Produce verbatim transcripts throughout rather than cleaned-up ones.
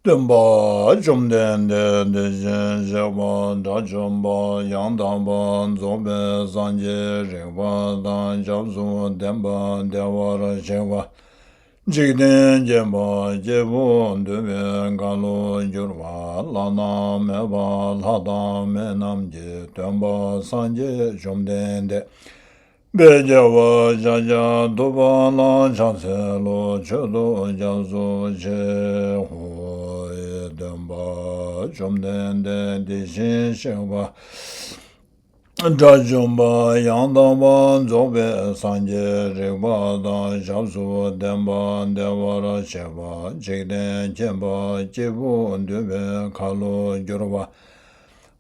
སྟོན་པ་བཅོམ་ལྡན་འདས་དེ་བཞིན་གཤེགས་པ་དགྲ་བཅོམ་པ་ཡང་དག་པར་རྫོགས་པའི་སངས་རྒྱས་རིག་པ་དང་སྐྱབས་སུ་ལྡན་པ་བདེ་བར་གཤེགས་པ། འཇིག་རྟེན་མཁྱེན་པ་སྐྱེས་བུ་འདུལ་བའི་ཁ་ལོ་སྒྱུར་བ་བླ་ན་མེད་པ་ལྷ་དང་མི་རྣམས་ཀྱི་སྟོན་པ་སངས་རྒྱས་བཅོམ་ལྡན་འདས། དཔལ་རྒྱལ་བ་ཤཱཀྱ་ཐུབ་པ་ལ་ཕྱག་འཚལ་ལོ། མཆོད་དོ་སྐྱབས་སུ་མཆི། ཧོ། སྟོན་པ་བཅོམ་ལྡན་འདས་དེ་བཞིན་གཤེགས་པ་དགྲ་བཅོམ་པ་ཡང་དག་པར་རྫོགས་པའི་སངས་རྒྱས་རིག་པ་དང་སྐྱབས་སུ་ལྡན་པ་བདེ་བར་གཤེགས་པ། འཇིག་རྟེན་མཁྱེན་པ་སྐྱེས་བུ་འདུལ་བའི་ཁ་ལོ་སྒྱུར་བ་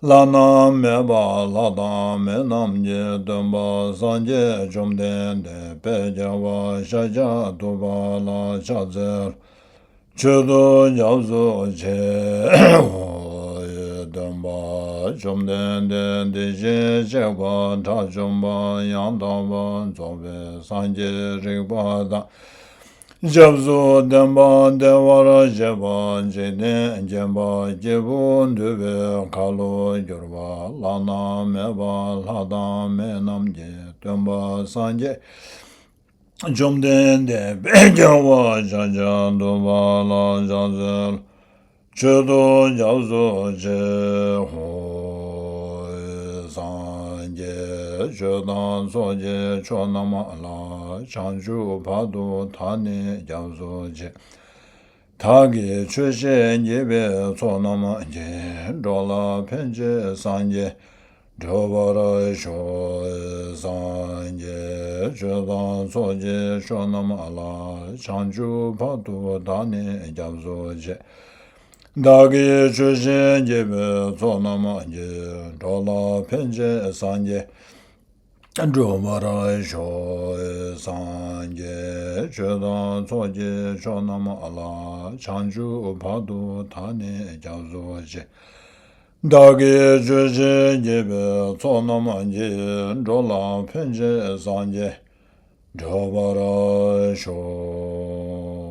བླ་ན་མེད་པ་ལྷ་དང་མི་རྣམས་ཀྱི་སྟོན་པ་སངས་རྒྱས་བཅོམ་ལྡན་འདས་དཔལ་རྒྱལ་བ་ཤཱཀྱ་ཐུབ་པ་ལ་ཕྱག་འཚལ། མཆོད་དོ་སྐྱབས་སུ་མཆི། ཧོ། སྟོན་པ་བཅོམ་ལྡན་འདས་དེ་བཞིན་གཤེགས་པ་དགྲ་བཅོམ་པ་ཡང་དག་པར་རྫོགས་པའི་སངས་རྒྱས་རིག་པ་དང་སྐྱབས་སུ་ལྡན་པ་བདེ་བར་གཤེགས་པ། འཇིག་རྟེན་མཁྱེན་པ་སྐྱེས་བུ་འདུལ་བའི་ཁ་ལོ་སྒྱུར་བ་བླ་ན་མེད་པ་ལྷ་དང་མི་རྣམས་ཀྱི་སྟོན་པ་སངས་རྒྱས་བཅོམ་ལྡན་འདས་དཔལ་རྒྱལ་བ་ཤཱཀྱ་ཐུབ་པ་ལ་ཕྱག་འཚལ། མཆོད་དོ་སྐྱབས་སུ་མཆི། ཧོ། སངས་རྒྱས་ཆོས་དང་ཚོགས་ཀྱི་མཆོག་རྣམས་ལ། བྱང་ཆུབ་བར་དུ་བདག་ནི་སྐྱབས་སུ་མཆི། བདག་གིས་ཆོས་བཤད་བགྱིས་པའི་ཚོགས་རྣམས་ཀྱིས། འགྲོ་ལ་ཕན་ཕྱིར་སངས་རྒྱས་འགྲུབ་པར་ཤོག། སངས་རྒྱས་ཆོས་དང་ཚོགས་ཀྱི་མཆོག་རྣམས་ལ། བྱང་ཆུབ་བར་དུ་བདག་ནི་སྐྱབས་སུ་མཆི། བདག་གིས་ཆོས་བཤད་བགྱིས་པའི་ཚོགས་རྣམས་ཀྱིས། འགྲོ་ལ་ཕན་ཕྱིར་སངས་རྒྱས་འགྲུབ་པར་ཤོག། སངས་རྒྱས་ཆོས་དང་ཚོགས་ཀྱི་མཆོག་རྣམས་ལ། བྱང་ཆུབ་བར་དུ་བདག་ནི་སྐྱབས་སུ་མཆི། བདག་གིས་ཆོས་བཤད་བགྱིས་པའི་ཚོགས་རྣམས་ཀྱིས། འགྲོ་ལ་ཕན་ཕྱིར་སངས་རྒྱས་འགྲུབ་པར་ཤོག།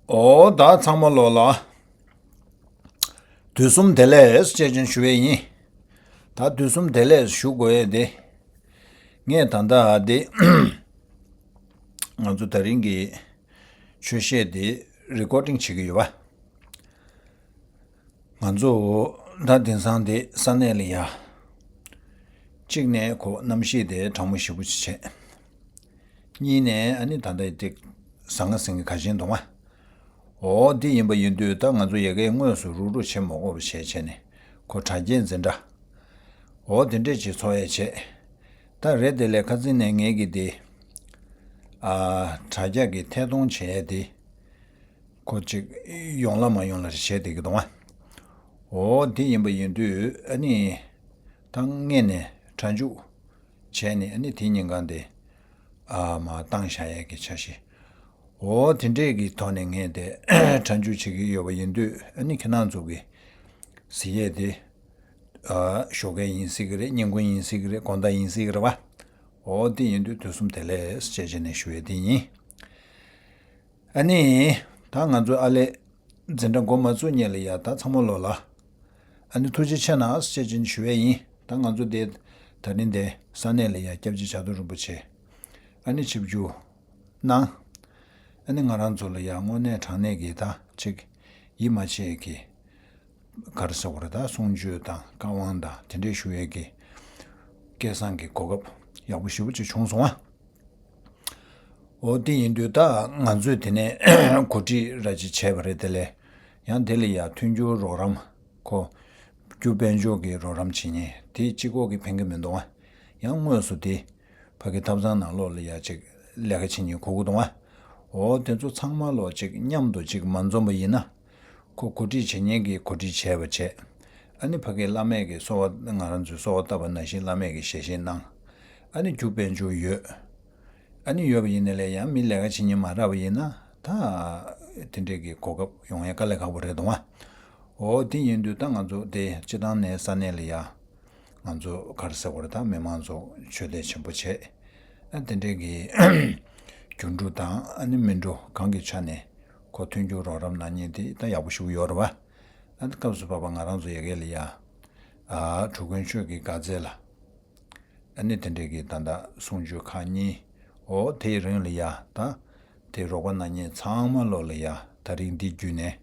ཨོ་ད་ཚང་མ་ལོ་ལ་དུས་གསུམ་བདེ་ལེགས་ཅེས་ཀྱང་ཞུ་བས་ཡིན། ད་དུས་གསུམ་བདེ་ལེགས་ཞུ་དགོས་ཡས་དེ། ངས་ད་ལྟ་དེ་ང་ཚོ་དེ་རིང་གི་ཆོས་བཤད་དེ་རི་ཀོར་ཌིང་བྱེད་ཀྱི་ཡོད་པ། ང་ཚོ་ད་དེང་སང་དེ་ས་གནས་ལ་ཡ། གཅིག་ནས་ཁོ་གནམ་གཤིས་དེ་གྲང་མོ་ཞེ་པོ་ཅིག་བྱས། གཉིས་ནས་ཨ་ནི་ད་ལྟ་དེ་ཟང་ངེ་ཟིང་ངེ་ག་བཞིན་འདུག་ཨ། འོ་དེ་ཡིན་པ་ཡིན་དུས་ད་ང་ཚོ་ཡ་གའི་དངོས་སུ་རུག་རུག་བྱེད་མ་དགོས་པ་བྱས་བྱས་ནས་ཁོ་དྲ་རྒྱའི་འཛིན་གྲྭ། འོ་དེ་འདྲས་ཅིག་ཚོགས་ཡས་བྱས། ད་རེད་དེ་ལས་ཁ་རྩང་ནས་ངེད་ཀྱི་དེ། ཨ། དྲ་རྒྱ་གི་ཐད་གཏོང་བྱས་ཡས་དེ། ཁོ་ཅིག་ཡོང་ལ་མ་ཡོང་ལ་རེ་བྱས་བསྡད་ཀྱི་འདུག་ཨ། འོ་དེ་ཡིན་པ་ཡིན་དུས་ཨ་ནི། ད་སྔས་ནས་སྒྲ་འཇུག་བྱས་ནས་ཨ་ནི་དེ་ཉིན་གང་དེ། ཨ་མ་བཏང་བཞག་ཡས་ཀྱི་འཆར་གཞི། འོ་དེ་འདྲས་ཀྱི་ཐོག་ནས་ངས་དེ་སྒྲ་འཇུག་བྱེད་ཀྱི་ཡོད་པ་ཡིན་དུས་ཨ་ནི་ཁྱེད་རང་ཚོ་གི་གཟིགས་ཡས་དེ། ཨ། ཞོགས་ཀས་ཡིན་སྲིད་ཀྱི་རེད། ཉིན་གུང་ཡིན་སྲིད་ཀྱི་རེད། དགོང་དག་ཡིན་སྲིད་ཀྱི་རེད་བ། འོ་དེ་ཡིན་དུས་དུས་གསུམ་བདེ་ལེགས་ཅེས་བྱས་ནས་ཞུ་ཡས་དེ་ཡིན། ཨ་ནི། ད་ང་ཚོའི་ཨ་ལས། འཛིན་གྲྭ་འགོ་མ་བཙུགས་སྔོན་ལ་ཡ་ད་ཚང་མ་ལོ་ལ། ཨ་ནི་ཐུགས་རྗེ་ཆེ་གནང་ཞེས་ཅིག་ཞུ་ཡས་ཡིན། ད་ང་ཚོ་དེ། ད་རིང་དེ་ས་གནས་ལ་ཡ་སྐྱབས་རྗེ་བྱ་དུར་རིན་པོ་ཆེ། ཨ་ནི་ཆིབས་བསྒྱུར་གནང་། ཨ་ནི་ང་རང་ཚོ་ལ་ཡ་དངོས་གནས་དྲང་གནས་ཀྱི་ད་ཅིག་ཡིད་མ་ཆེས་ཀྱི། ག་རེ་ཟེར་དགོས་རེད། ད་གསུང་ཆོས་དང་བཀའ་དབང་དང་དེ་འདྲས་ཞུ་ཡས་ཀྱི་སྐལ་བཟང་གི་གོ་སྐབས་ཡག་པོ་ཞེ་པོ་ཅིག་བྱུང་སོང་ཨ། འོ་དེ་ཡིན་དུས་ད་ང་ཚོས་དེ་ནས་གོ་སྒྲིག་ར་ཅིག་བྱས་པ་རེད། དེ་ལས་ ཡང་དེ་ལ་ཡ་མཐུན་འགྱུར་རོགས་རམ། ཁོ་རྒྱུ་དཔལ་འབྱོར་གྱི་རོགས་རམ་བྱེད་མཁན་དེ་གཅིག་པོ་གིས་ཕན་གྱི་མི་འདུག་ཨ། ཡང་དངོས་སུ་དེ་ཕ་གི་ཐབ་ཚང་ནང་ལོགས་ལ་ཡ་ཅིག་ལས་ཀ་བྱེད་མཁན་དགོས་ཀྱི་འདུག་ཨ། འོ་དེ་ཚོ་ཚང་མ་ལོག་ཅིག་མཉམ་དུ་ཅིག་མ་འཛོམས་པ་ཡིན་ན། ཁོ་གོ་སྒྲིག་བྱེད་མཁན་གྱིས་གོ་སྒྲིག་བྱས་པ་བྱས། ཨ་ནི་ཕ་གི་བླ་མས་ཀྱི་གསོལ་བ་ང་རང་ཚོས་གསོལ་བ་བཏབ་པ་ནང་བཞིན་བླ་མས་ཀྱི་ཞལ་བཞེས་གནང་། ཨ་ནི་རྒྱུ་དཔལ་འབྱོར་ཡོད། ཨ་ནི་ཡོད་པ་ཡིན་ན་ལས་ཡང་མི་ལས་ཀ་བྱེད་མཁན་མ་རག་པ་ཡིན་ན། ད་དེ་འདྲས་ཀྱི་གོ་སྐབས་ཡོང་ཡ་དཀའ་ལས་ཁག་པོ་རེད་འདུག་ཨ། འོ་དེ་ཡིན་དུས་ད་ང་ཚོ་དེ་སྤྱི་བཏང་ནས་ས་གནས་ལ་ཡ། ང་ཚོ་ག་རེ་ཟེར་དགོས་རེད། ད་མི་མང་ཚོ་ཆོས་དད་ཆེན་པོ་བྱས། ཨ་དེ་འདྲས་ཀྱི་རྒྱུ་འགྲོ་དང་ཨ་ནི་མི་འགྲོ་གང་གི་ཆ་ནས་ཁོ་མཐུན་འགྱུར་རོགས་རམ་གནང་མཁན་དེ་ད་ཡག་པོ་ཞིག་ཡོད་རེད་བ། ཨ་ནི་སྐབས་སུ་བབས་པ་ང་རང་ཚོ་ཡ་གི་ལ་ཡ། ཨ་གྲུ་གུན་ཆོས་ཀྱི་དགའ་ཚལ་ལ། ཨ་ནི་དེ་འདྲས་ཀྱི་ད་ལྟ་གསུང་ཆོས་ཁག་གཉིས། འོ་དེའི་རིང་ལ་ཡ་ད། དེ་རོགས་པ་གནང་མཁན་ཚང་མ་ལོག་ལ་ཡ་ད་རིང་འདི་བརྒྱུད་ནས།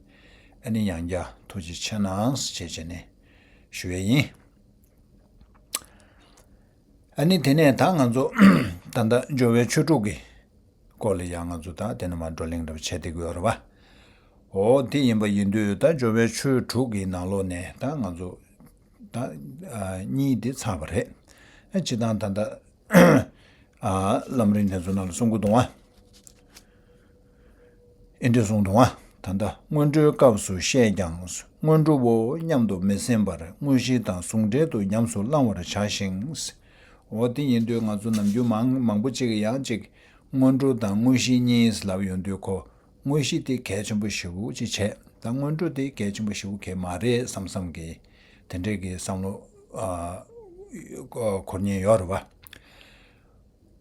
ཨ་ནི་ཡང་བསྐྱར་ཐུགས་རྗེ་ཆེ་གནང་ཞེས་བྱས་ནས་ཞུ་ཡས་ཡིན། ཨ་ནི་དེ་ནས་ད་ང་ཚོ་ད་ལྟ་སྦྱོར་བའི་ཆོས་དྲུག་གི་སྐོར་ལ་ཡང་ང་ཚོ་ད་དེ་ནས་མར་བགྲོ་གླེང་འདྲ་པོ་བྱས་བསྡད་ཀྱི་ཡོད་རེད་བ། འོ་དེ་ཡིན་པ་ཡིན་དུས་ད་སྦྱོར་བའི་ཆོས་དྲུག་གི་ནང་ལོགས་ནས་ད་ང་ཚོ་ད་ཨ་གཉིས་དེ་ཚར་བ་རེད། ཨ་སྤྱིར་བཏང་ད་ལྟ་ཨ་ལམ་རིམ་དེ་ཚོ་ནང་ལ་གསུང་གི་འདུག་བ། ཨེ་འདྲ་གསུངས་འདུག་ཨ། ད་ལྟ་སྔོན་འགྲོའི་སྐབས་སུ་བཤད་ཀྱང་། སྔོན་འགྲོའོ་སྙམ་དུ་མི་སེམས་པར། དངོས་གཞི་དང་ཟུང་འབྲེལ་དུ་ཉམས་སུ་བླང་བར་བྱ་ཞིང་། འོ་དེ་ཡིན་དུས་ང་ཚོ་ནམ་རྒྱུན་མང་མང་པོ་ཅིག་གིས་ཡང་ཅིག་སྔོན་འགྲོ་དང་དངོས་གཞི་གཉིས་ལབ་ཡོང་དུས་ཁོ་དངོས་གཞི་དེ་གལ་ཆེན་པོ་ཞེ་པོ་ཅིག་བྱས། ད་སྔོན་འགྲོ་དེ་གལ་ཆེན་པོ་ཞེ་པོ་གང་ཡང་མ་རེད་བསམ་བསམ་གྱི་དེ་འདྲས་ཀྱི་བསམ་བློ་ཨ་འཁོར་མཁན་ཡོད་རེད་བ།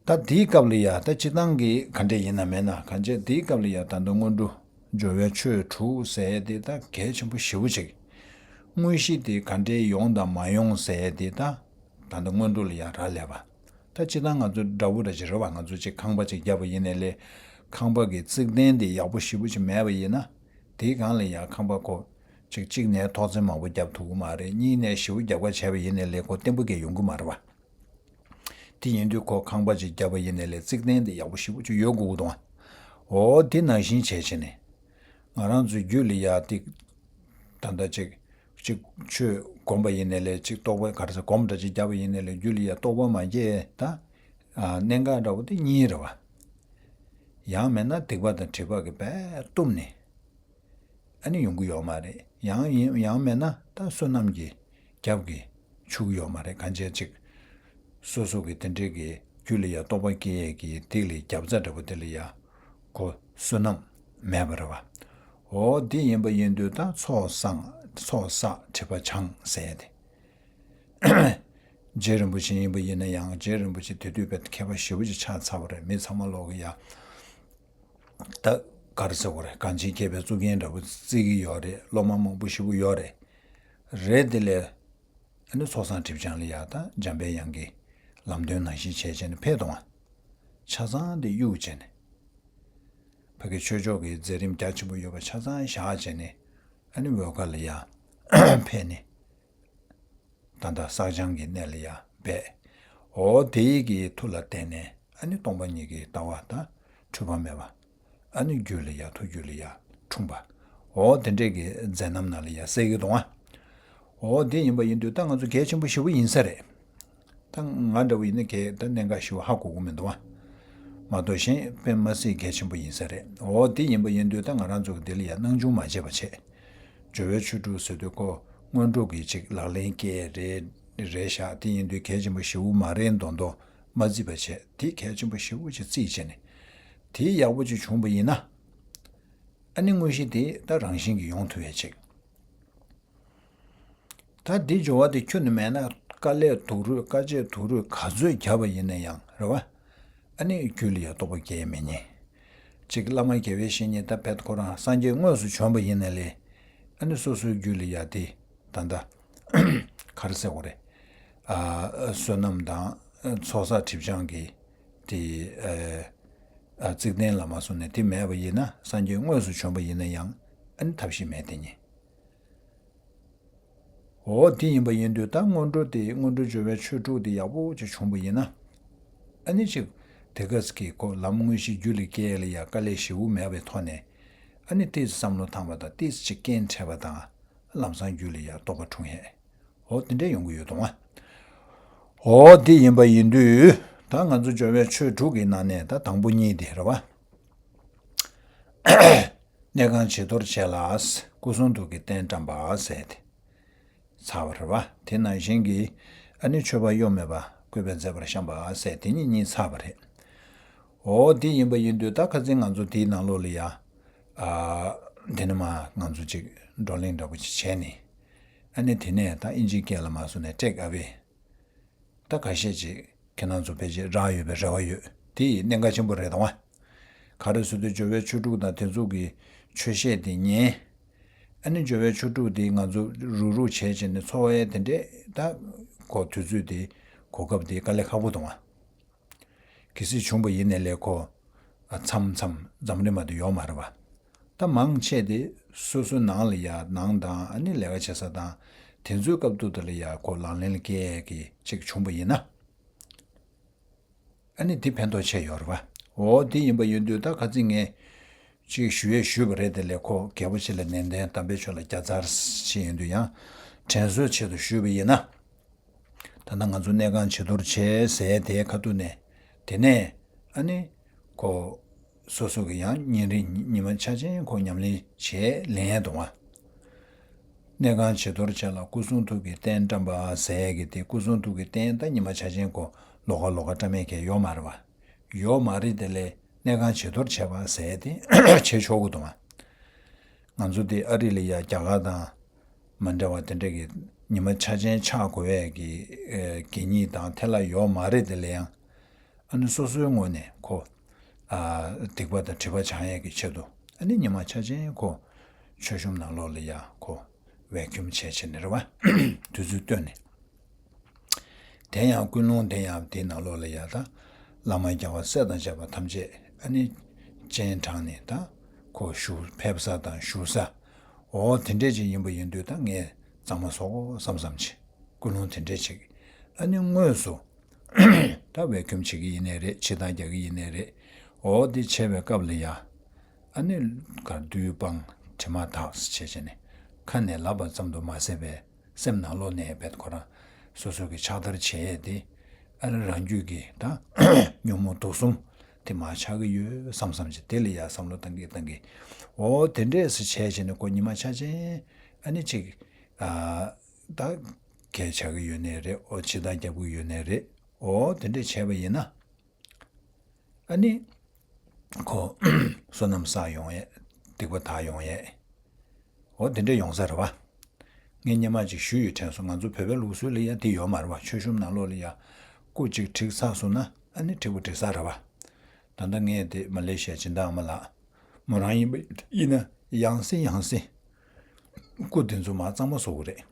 ད་དེའི་སྐབས་ལ་ཡ་ད་སྤྱིར་བཏང་གི་ག་འདྲས་ཡིན་ན་མེད་ན་གང་བྱས་དེའི་སྐབས་ལ་ཡ་ད་ལྟ་སྔོན་འགྲོ་སྦྱོར་བའི་ཆོས་དྲུག་ཟེར་དེ་ད་གལ་ཆེན་པོ་ཞེ་པོ་ཅིག་དངོས་གཞི་དེ་ག་འདྲས་ཡོང་དང་མ་ཡོང་ཟེར་དེ་ད་ད་ལྟ་སྔོན་འགྲོ་ལ་ཡ་རག་ལས་པ། ད་སྤྱིར་བཏང་ང་ཚོ་འདྲ་བོ་འདྲ་ཅིག་རེད་བ། ང་ཚོ་ཅིག་ཁང་པ་ཅིག་བརྒྱབ་པ་ཡིན་ནའི་ལས་ཁང་པ་གི་རྩིག་གདན་དེ་ཡག་པོ་ཞེ་པོ་ཅིག་མེད་པ་ཡིན་ན། དེའི་སྒང་ལ་ཡ་ཁང་པ་ཁོ་ཅིག་གཅིག་ནས་ཐོག་བརྩེགས་མང་པོ་བརྒྱབ་ཐུབ་ཀྱི་མ་རེད། གཉིས་ནས་ཞེ་པོ་རྒྱབ་ཁ་བྱས་པ་ཡིན་ནའི་ལས་ཁོ་བརྟན་པོ་གང་ཡང་ཡོང་གི་མ་རེད་བ། དེ་ཡིན་དུས་ཁོ་ཁང་པ་ཅིག་བརྒྱབ་པ་ཡིན་ནའི་ལས་རྩིག་གདན་དེ་ཡག་པོ་ཞེ་པོ་ཅིག་ཡོད་དགོས་ཀྱི་འདུག་ཨ། འོ་དེ་ནང་བཞིན་བྱས་བྱས་ནས། ང་རང་ཚོའི་རྒྱུད་ལ་ཡ་ཏིག་ད་ལྟ་ཅིག་ཅིག་ཆོས་སྒོམ་པ་ཡིན་ནའི་ལས་ཅིག་རྟོགས་པ་ག་རེ་ཟེར་སྒོམ་འདྲ་ཅིག་བརྒྱབ་པ་ཡིན་ནའི་ལས་རྒྱུད་ལ་ཡ་རྟོགས་པ་མ་སྐྱེས་ད། ཨ་གནད་འགག་འདྲ་བོ་དེ་གཉིས་རེད་བ། ཡང་མེད་ན་སྡིག་པ་དང་སྒྲིབ་པ་གིས་རྦད་བཏུམས་ནས། ཨ་ནི་ཡོང་གི་ཡོད་མ་རེད། ཡང་ཡིན་ཡང་མེད་ན་ད་བསོད་ནམས་ཀྱི་རྒྱབ་ཀྱིས་ཆུག་གི་ཡོད་མ་རེད། གང་བྱས་ཅིག་སོ་སོ་གི་དེ་འདྲའི་གི་རྒྱུད་ལ་ཡ་རྟོགས་པ་སྐྱེ་ཡས་ཀྱི་སྡིག་ལས་རྒྱབ་རྩ་འདྲ་པོ་དེ་ལ་ཡ་ཁོ་བསོད་ནམས་མེད་པ་རེད་བ། འོ་དེ་ཡིན་པ་ཡིན་དུས་ད་ཚོགས་བསགས་ཚོགས་བསགས་སྒྲིབ་པ་སྦྱང་ཟེར་ཏེ། རྗེ་རིན་པོ་ཆེ་ཡིན་པ་ཡིན་ན་ཡང་རྗེ་རིན་པོ་ཆེ་དེ་དུས་དཔེ་མཁས་པ་ཞེ་པོ་ཅིག་ཆགས་ཚར་བ་རེད། མི་ཚང་མ་ལོག་གི་ཡ། ད་ག་རེ་ཟེར་དགོས་རེད། གངས་ཅན་མཁས་པའི་གཙུག་རྒྱན་འདྲ་པོ་བརྩི་གི་ཡོད་རེད། སློབ་མ་མང་པོ་ཞེ་པོ་ཡོད་རེད། རེད་དེ་ལས་ཨ་ནི་ཚོགས་བསགས་སྒྲིབ་སྦྱང་ལ་ཡ་ད་འཇམ་པའི་དབྱངས་ཀྱི་ལམ་སྟོན་ནང་བཞིན་བྱས་བྱས་ནས་ཕེབས་གཏོང་བ། ཆ་ཚང་དེ་གཡུག་བྱས་ནས། ཕ་གི་ཆོས་ཕྱོགས་ཀྱི་མཛད་རིམ་རྒྱ་ཆེན་པོ་ཡོད་པ་ཆ་ཚང་བཞག་བྱས་ནས་ཨ་ནི་འོལ་ཁ་ལ་ཡ་ཕེབས་ནས། ད་ལྟ་བསགས་སྦྱང་གི་གནས་ལ་ཡ་འབད། འོ་དེ་ཡི་གི་མཐུ་ལ་བརྟེན་ནས་ཨ་ནི་སྟོང་པ་ཉིད་ཀྱི་ལྟ་བ་དང་འཁྲུལ་པ་མེད་པ། ཨ་ནི་རྒྱུད་ལ་ཡ་ཐུགས་རྒྱུད་ལ་ཡ་འཁྲུངས་པ། འོ་དེ་འདྲས་ཀྱི་མཛད་རྣམ་ནང་ལ་ཡ་གསལ་གི་འདུག་ཨ། འོ་དེ་ཡིན་པ་ཡིན་དུས་ད་ང་ཚོ་གལ་ཆེན་པོ་ཞེ་པོ་ཡིན་ས་རེད། ད་ང་འདྲ་བོ་ཡིན་ན་གལ་ད་གནད་འགག་ཞེ་པོ་ཧ་གོ་གི་མི་འདུག་ཨ། མ་གཏོགས་གཞན་དཔེ་མ་སྲིད་གལ་ཆེན་པོ་ཡིན་ས་རེད། འོ་དེ་ཡིན་པ་ཡིན་དུས་ད་ང་རང་ཚོ་གི་འདི་ལ་ཡ་སྣང་ཆུང་མ་བྱེད་པ་བྱེད། སྦྱོར་བའི་ཆོས་དྲུག་ཟེར་དུས་ཁོ་སྔོན་འགྲོ་གི་ཅིག་ལག་ལེན་སྐྱེལ་རེད་རེད་ཤག་དེ་ཡིན་དུས་གལ་ཆེན་པོ་ཞེ་པོ་མ་རེད་མདོག་མདོག་མ་བརྩི་བ་བྱས། དེ་གལ་ཆེན་པོ་ཞེ་པོ་ཅིག་བརྩིས་བྱས་ནས། དེ་ཡག་པོ་ཅིག་བྱུང་བ་ཡིན་ན། ཨ་ནི་དངོས་གཞི་དེ་ད་རང་བཞིན་གྱིས་ཡོང་ཐུབ་ཡ་ཅིག་ད་འདི་སྦྱོར་བ་དེ་ཁྱོན་ནས་མེད་ན་དཀའ་ལས་སྡུག་རུས་དཀའ་སྤྱད་སྡུག་རུས་ག་ཚོད་བརྒྱབ་པ་ཡིན་ན་ཡང་རེད་བ། ཨ་ནི་རྒྱུད་ལ་ཡང་རྟོགས་པ་སྐྱེ་མི་ཉན། གཅིག་བླ་མ་དགེ་བའི་བཤེས་གཉེན་ད་བེད་ཁོ་རང་སངས་རྒྱས་དངོས་སུ་བྱོན་པ་ཡིན་ན་ལས། ཨ་ནི་སོ་སོའི་རྒྱུད་ལ་ཡ་དེ་ད་ལྟ་ག་རེ་ཟེར་དགོས་རེད། ཨ་བསོད་ནམས་དང་ཚོགས་བསགས་སྒྲིབ་སྦྱང་གི་དེ་ཨ་རྩིག་གདན་ལ་མ་སོང་ནས་དེ་མེད་པ་ཡིན་ན་སངས་རྒྱས་དངོས་སུ་བྱོན་པ་ཡིན་ན་ཡང་ཨ་ནི་ཐབས་ཤེས་མེད་དེ་ཉིད། འོ་དེ་ཡིན་པ་ཡིན་དུས་ད་སྔོན་འགྲོ་དེ་སྔོན་འགྲོ་སྦྱོར་བའི་ཆོས་དྲུག་དེ་ཡག་པོ་ཅིག་བྱུང་པ་ཡིན་ན། ཨ་ནི་ཅིག་དེ་ག་ཟེ་གི་ཁོ་ལམ་དངོས་གཞི་རྒྱུད་ལ་སྐྱེ་ལ་ཡ་དཀའ་ལས་ཞེ་པོ་མེད་པའི་ཐོག་ནས། ཨ་ནི་ཏིས་བསམ་བློ་བཏང་བ་དང་ཏིས་ཅིག་རྐྱེན་འཕྲད་པ་དང་ལམ་སང་རྒྱུད་ལ་ཡ་རྟོགས་པ་འཁྲུངས་ཡས། འོ་དེ་འདྲས་ཡོང་གི་ཡོད་དོ། འོ་དེ་ཡིན་པ་ཡིན་དུས་ད་ང་ཚོ་སྦྱོར་བའི་ཆོས་དྲུག་གི་ནང་ནས་ད་དང་པོ་གཉིས་དེ་རེད་བ། གནས་ཁང་བྱི་དོར་བྱས་ལ། སྐུ་གསུང་ཐུགས་ཀྱི་རྟེན་བཀྲམ་པ་ཟེར་ཏེ། ཚར་བ་རེད་བ། དེ་ནང་བཞིན་གྱི་ཨ་ནི་མཆོད་པ་གཡོ་མེད་པ་བཀོད་པས་མཛེས་པར་བཤམས་པ་ཟེར་དེ་གཉིས་གཉིས་ཚར་བ་རེད། འོ་དེ་ཡིན་པ་ཡིན་དུས་ད་ཁ་སང་ང་ཚོ་དེའི་ནང་ལོགས་ལ་ཡ། ཨ། དེ་ནི་མ་ང་ཚོ་ཅིག་བགྲོ་གླེང་འདྲ་པོ་ཅིག་བྱས་ནས། ཨ་ནི་དེ་ནས་ད་ཨིན་ཇིའི་སྐད་ལ་མ་སོང་ནས་ཊེག་ཨ་ཝེ། ད་ཁ་ཤས་ཅིག་ཁྱེད་རང་ཚོ་ཕལ་ཆེར་རག་ཡོད་པའི་རེ་བ་ཡོད། དེ་གནད་འགག་ཆེན་པོ་རེད་དང་བ། ག་རེ་ཟེར་དུས་སྦྱོར་བའི་ཆོས་དྲུག་དང་དེ་ཚོ་གི་ཆོས་བཤད་དེ་ཉན། ཨ་ནི་སྦྱོར་བའི་ཆོས་དྲུག་དེ་ང་ཚོ་རུག་རུག་བྱས་བྱས་ནས་འཚོ་བ་ཡ་དེ་འདྲས་ད་གོ་དུས་ཚོད་དེ་གོ་སྐབས་དེ་དཀའ་ལས་ཁག་པོ་དང་བ། གལ་སྲིད་བྱུང་བ་ཡིན་ནའི་ལས་ཁོ། ཨ། མཚམས་མཚམས་འཛམ་རིམ་མ་དུ་ཡོད་མ་རེད་བ། ད་མང་ཆེ་དེ་སོ་སོའི་ནང་ལ་ཡ་ནང་དང་ཨ་ནི་ལས་ཀ་བྱེད་ས་དང་དེ་ཚོའི་སྐབས་དུ་དེ་ལ་ཡ་ཁོ་ལག་ལེན་ལ་སྐྱེལ་གི་ཅིག་བྱུང་བ་ཡིན་ན། ཨ་ནི་དེ་ཕན་ཐོགས་ཆེ་ཡོད་རེད་བ། འོ་དེ་ཡིན་པ་ཡིན་དུས་ད་ཁ་ཚིག་ངས་ཅིག་ཞུ་ཡས་ཞུས་པ་རེད་དེ་ལས་ཁོ་རྒྱལ་པོ་ཆེ་ལ་ནན་ཏན་དམ་པའི་ཆོས་ལ་བརྒྱ་ཚར་ཞིག་ཡིན་དུས་ཡང་དྲན་གསོའི་ཆེད་དུ་ཞུས་པ་ཡིན་ན། ད་ལྟ་ང་ཚོ་གནས་ཁང་བྱི་དོར་བྱས་ཟེར་དེའི་ཁ་ཐུག་ནས། དེ་ནས་ཨ་ནི་ཁོ་སོ་སོ་གི་ཡང་ཉིན་རེ་ཉི་མ་ཆ་ཅན་ཁོ་ཉམས་ལེན་བྱས་ལེན་ཡས་འདུག་བ། གནས་ཁང་བྱི་དོར་བྱས་ལ་སྐུ་གསུང་ཐུགས་ཀྱི་རྟེན་བཀྲམ་པ་ཟེར་ཡས་ཀྱི་དེ་སྐུ་གསུང་ཐུགས་ཀྱི་རྟེན་ད་ཉི་མ་ཆ་ཅན་ཁོ་ལོགས་ཀ་ལོགས་ཀ་བཀྲམ་ཡས་ཀྱི་ཡོད་མ་རེད་བ། ཡོད་མ་རེད་དེ་ལས་གནས་ཁང་བྱི་དོར་བྱས་པ་ཟེར་ཡས་དེ་བྱེད་ཆོག་གི་འདུག་བ། ང་ཚོ་འདི་ཨ་རི་ལ་ཡ་རྒྱ་གར་དང་མ་འདྲ་བ་དེ་འདྲ་གི་ཉི་མ་ཆ་ཅན་ཆགས་དགོས་ཡས་ཀྱི་ཨེ་གད་སྙིགས་དང་ཐལ་བ་ཡོད་མ་རེད་དེ་ལས་ཡང་། ཨ་ནི་སོ་སོའི་ངོས་ནས་ཁོ། ཨ། སྡིག་པ་དང་སྒྲིབ་པ་སྦྱང་ཡས་ཀྱི་ཆེད་དུ་ཨ་ནི་ཉི་མ་ཆ་ཅན་ཁོ་མཆོད་གཤོམ་ནང་ལོགས་ལ་ཡ་ཁོ་ཝེ་ཁྱུམ་བྱས་བྱས་ནས་རེད་བ། དུས་ཚོད་བཏོན་ནས། དེ་ཡང་ཀུན་སློང་དེ་ཡང་དེའི་ནང་ལོགས་ལ་ཡ་ད་བླ་མ་རྒྱལ་བ་སྲས་དང་བཅས་པ་ཐམས་ཅད་ཨ་ནི་སྤྱན་དྲངས་ནས་ད་ཁོ་བཞུགས་ཕེབས་ས་དང་བཞུགས་ས། འོ་དེ་འདྲས་ཅིག་ཡིན་པ་ཡིན་དུས་ད་ངས་གཙང་མ་བཟོ་དགོས་བསམ་བསམ་བྱས། ཀུན་སློང་དེ་འདྲས་ཅིག་ཨ་ནི་དངོས་སུ་ད་ཝེ་ཁྱུམ་བྱེད་ཀྱི་ཡིན་ནའི་རེད། ཕྱི་ཐག་རྒྱག་གི་ཡིན་ནའི་རེད། འོ་དེ་བྱས་པའི་སྐབས་ལ་ཡ། ཨ་ནི་གར་བདུད་སྤངས་དྲི་མ་དག་བྱས་བྱས་ནས་ཁ་ནས་ལབ་པ་ཙམ་དུ་མ་ཟད་པའི་སེམས་ནང་ལོགས་ནས་བེད་ཁོ་རང་སོ་སོ་གི་ཕྱག་བསྟར་བྱས་ཏེ། ཨ་ནི་རང་རྒྱུད་ཀྱི་ད་ཉོན་མོངས་དུག་གསུམ་དེ་མར་ཆག་གི་ཡོད་བསམ་བསམ་བྱས་དེ་ལ་ཡ་བསམ་བློ་བཏང་གི་བཏང་གི། འོ་དེ་འདྲས་སེ་བྱས་བྱས་ནས་ཁོ་ཉི་མ་ཆ་ཅན་ཨ་ནི་ཅིག་ཨ་ད་གས་ཆག་གི་ཡོད་ནའི་རེད། འོ་ཕྱི་ཐག་རྒྱབ་གི་ཡོད་ནའི་རེད། འོ་དེ་འདྲས་བྱས་པ་ཡིན་ན། ཨ་ནི། ཁོ། བསོད་ནམས་བསགས་ཡོང་ཡས། སྡིག་པ་དག་ཡོང་ཡས། འོ་དེ་འདྲ་ཡོང་ས་རེད་བ། ངས་སྔོན་མ་ཅིག་ཞུས་ཡོད་དྲན་སོང་། ང་ཚོ་བོད་པའི་ལུགས་སྲོལ་ལ་ཡ་དེ་ཡོད་མ་རེད་བ། མཆོད་གཤོམ་ནང་ལོགས་ལ་ཡ། སྐུ་ཅིག་བྲེགས་ཚར་སོང་ན་ཨ་ནི་བྲེགས་པ་བྲེགས་ས་རེད་བ། ད་ལྟ་ངས་དེ་མ་ལེ་ཤི་ཡ་སྦྱིན་བདག་ཨ་མ་ལགས། མོ་རང་ཡིན་པ་ཡིན་ན་ཡང་སེ་ཡང་སེ། སྐུ་དེ་ཚོ་མར་གཙང་མ་བཟོ་གི་རེད།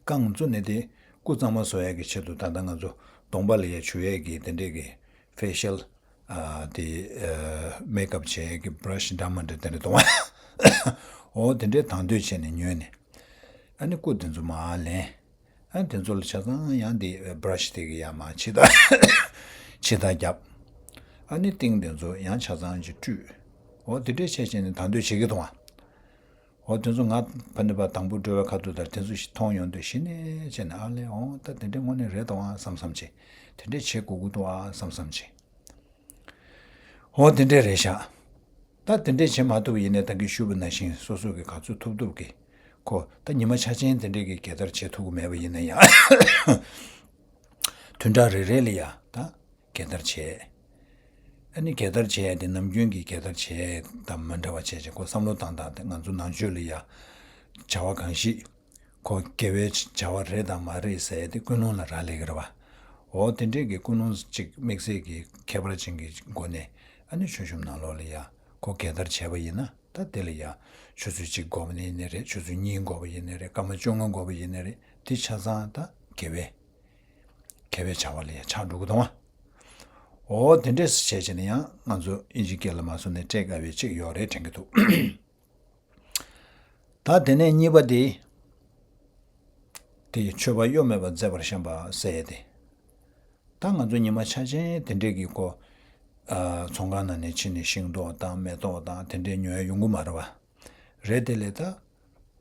རྐང་བཙུགས་ནས་དེ་སྐུ་གཙང་མ་བཟོ་ཡས་ཀྱི་ཆེད་དུ་ད་ལྟ་ང་ཚོ་གདོང་པ་ལ་ཡ་བྱུག་ཡས་ཀྱི་དེ་འདྲས་ཀྱི་ཕེ་ཤལ། ཨ། དེ། ཨ། མེག་ཨབ་བྱེད་ཡས་ཀྱི་བྷ་ར་ཤི་འདྲ་མི་འདྲ་དེ་འདྲས་གཏོང་བ། འོ་དེ་འདྲས་དང་དོད་བྱས་ནས་ཉོས་ནས། ཨ་ནི་སྐུ་དེ་ཚོ་མར་ལེན། ཨ་ནི་དེ་ཚོ་ལ་ཆ་ཚང་ཡང་དེ་བྷ་ར་ཤི་དེ་གི་ཡ་མར་ཕྱི་ཐག་ཕྱི་ཐག་རྒྱབ། ཨ་ནི་ཏིང་དེ་ཚོ་ཡང་ཆ་ཚང་ཅིག་བཀྲུས། འོ་དེ་འདྲས་བྱས་བྱས་ནས་དང་དོད་བྱེད་ཀྱི་འདུག་བ། འོ་དེ་ཚོ་ང་ཕ་ནི་པ་དང་པོ་འགྲོ་བའི་ཁ་ཐུག་དང་དེ་ཚོ་ཞིག་མཐོང་ཡོང་དུས་གཞི་ནས་བྱས་ནས་ཨ་ལས་འོང་ད་དེ་འདྲས་དངོས་གནས་རེད་དོ་ཨ་བསམ་བསམ་བྱས། དེ་འདྲས་བྱེད་དགོས་ཀྱི་འདུག་ཨ་བསམ་བསམ་བྱས། འོ་དེ་འདྲས་རེད་ཤག་ད་དེ་འདྲས་བྱེད་མ་ཐུབ་པ་ཡིན་ན་ད་གིན་ཞུས་པ་ནང་བཞིན་སོ་སོ་གི་ག་ཚོད་ཐུབ་ཐུབ་ཀྱི། ཁོ་ད་ཉི་མ་ཆ་ཅན་དེ་འདྲས་ཀྱི་རྒྱལ་དར་བྱེད་ཐུབ་ཀྱི་མེད་པ་ཡིན་ན་ཡང་། བདུན་ཕྲག་རེ་རེ་ལ་ཡ་ད་རྒྱལ་དར་བྱས། ཨ་ནི་རྒྱལ་དར་བྱས་ཏེ་ནམ་རྒྱུན་གྱི་རྒྱལ་དར་བྱས་དང་མ་འདྲ་བ་བྱས་བྱས་ཁོ་བསམ་བློ་བཏང་སྟངས་དེ་ང་ཚོ་ནང་ཆོས་ལ་ཡ་བྱ་བ་གང་ཞིག་ཁོ་དགེ་བའི་བྱ་བ་རེད་དང་མ་རེད་ཟེར་ཏེ་ཀུན་སློང་ལ་རག་ལས་ཀྱི་རེད་བ། འོ་དེ་འདྲས་ཀྱི་ཀུན་སློང་ཅིག་དམིགས་བསལ་གྱི་ཁྱད་པར་ཅན་གྱི་སྒོ་ནས་ཨ་ནི་མཆོད་གཤོམ་ནང་ལོགས་ལ་ཡ་ཁོ་རྒྱལ་དར་བྱས་པ་ཡིན་ན་ད་དེ་ལ་ཡ་ཆུ་ཚོད་གཅིག་འགོར་བ་ཡིན་ནའི་རེད། ཆུ་ཚོད་གཉིས་འགོར་བ་ཡིན་ནའི་རེད། སྐར་མ་བཅོ་ལྔ་འགོར་བ་ཡིན་ནའི་རེད། དེ་ཆ་ཚང་ད་དགེ་བའི་དགེ་བའི་བྱ་བ་ལ་ཡང་ཆགས་འགྲོ་གི་འདུག་བ། འོ་དེ་འདྲས་བྱས་བྱས་ནས་ཡང་ང་ཚོ་ཨིན་ཇི་སྐད་ལ་མ་སོང་ནས་ཊེག་ཨ་ཝེ་གཅིག་ཡོད་རེད་དྲན་གྱི་འདུག་ད་དེ་ནས་གཉིས་པ་དེ། དེ་མཆོད་པ་གཡོ་མེད་པར་མཛད་པར་བཤམས་པ་ཟེར་ཏེ། ད་ང་ཚོ་ཉི་མ་ཆ་ཅན་དེ་འདྲས་ཀྱི་སྐོར་ ཨ་ཚོང་ཁང་ནང་ནས་ཕྱིན་ནས་ཤིང་ཏོག་དང་མེ་ཏོག་དང་དེ་འདྲའི་ཉོ་ཡ་ཡོང་གི་མ་རེད་བ། རེད་དེ་ལས་ད་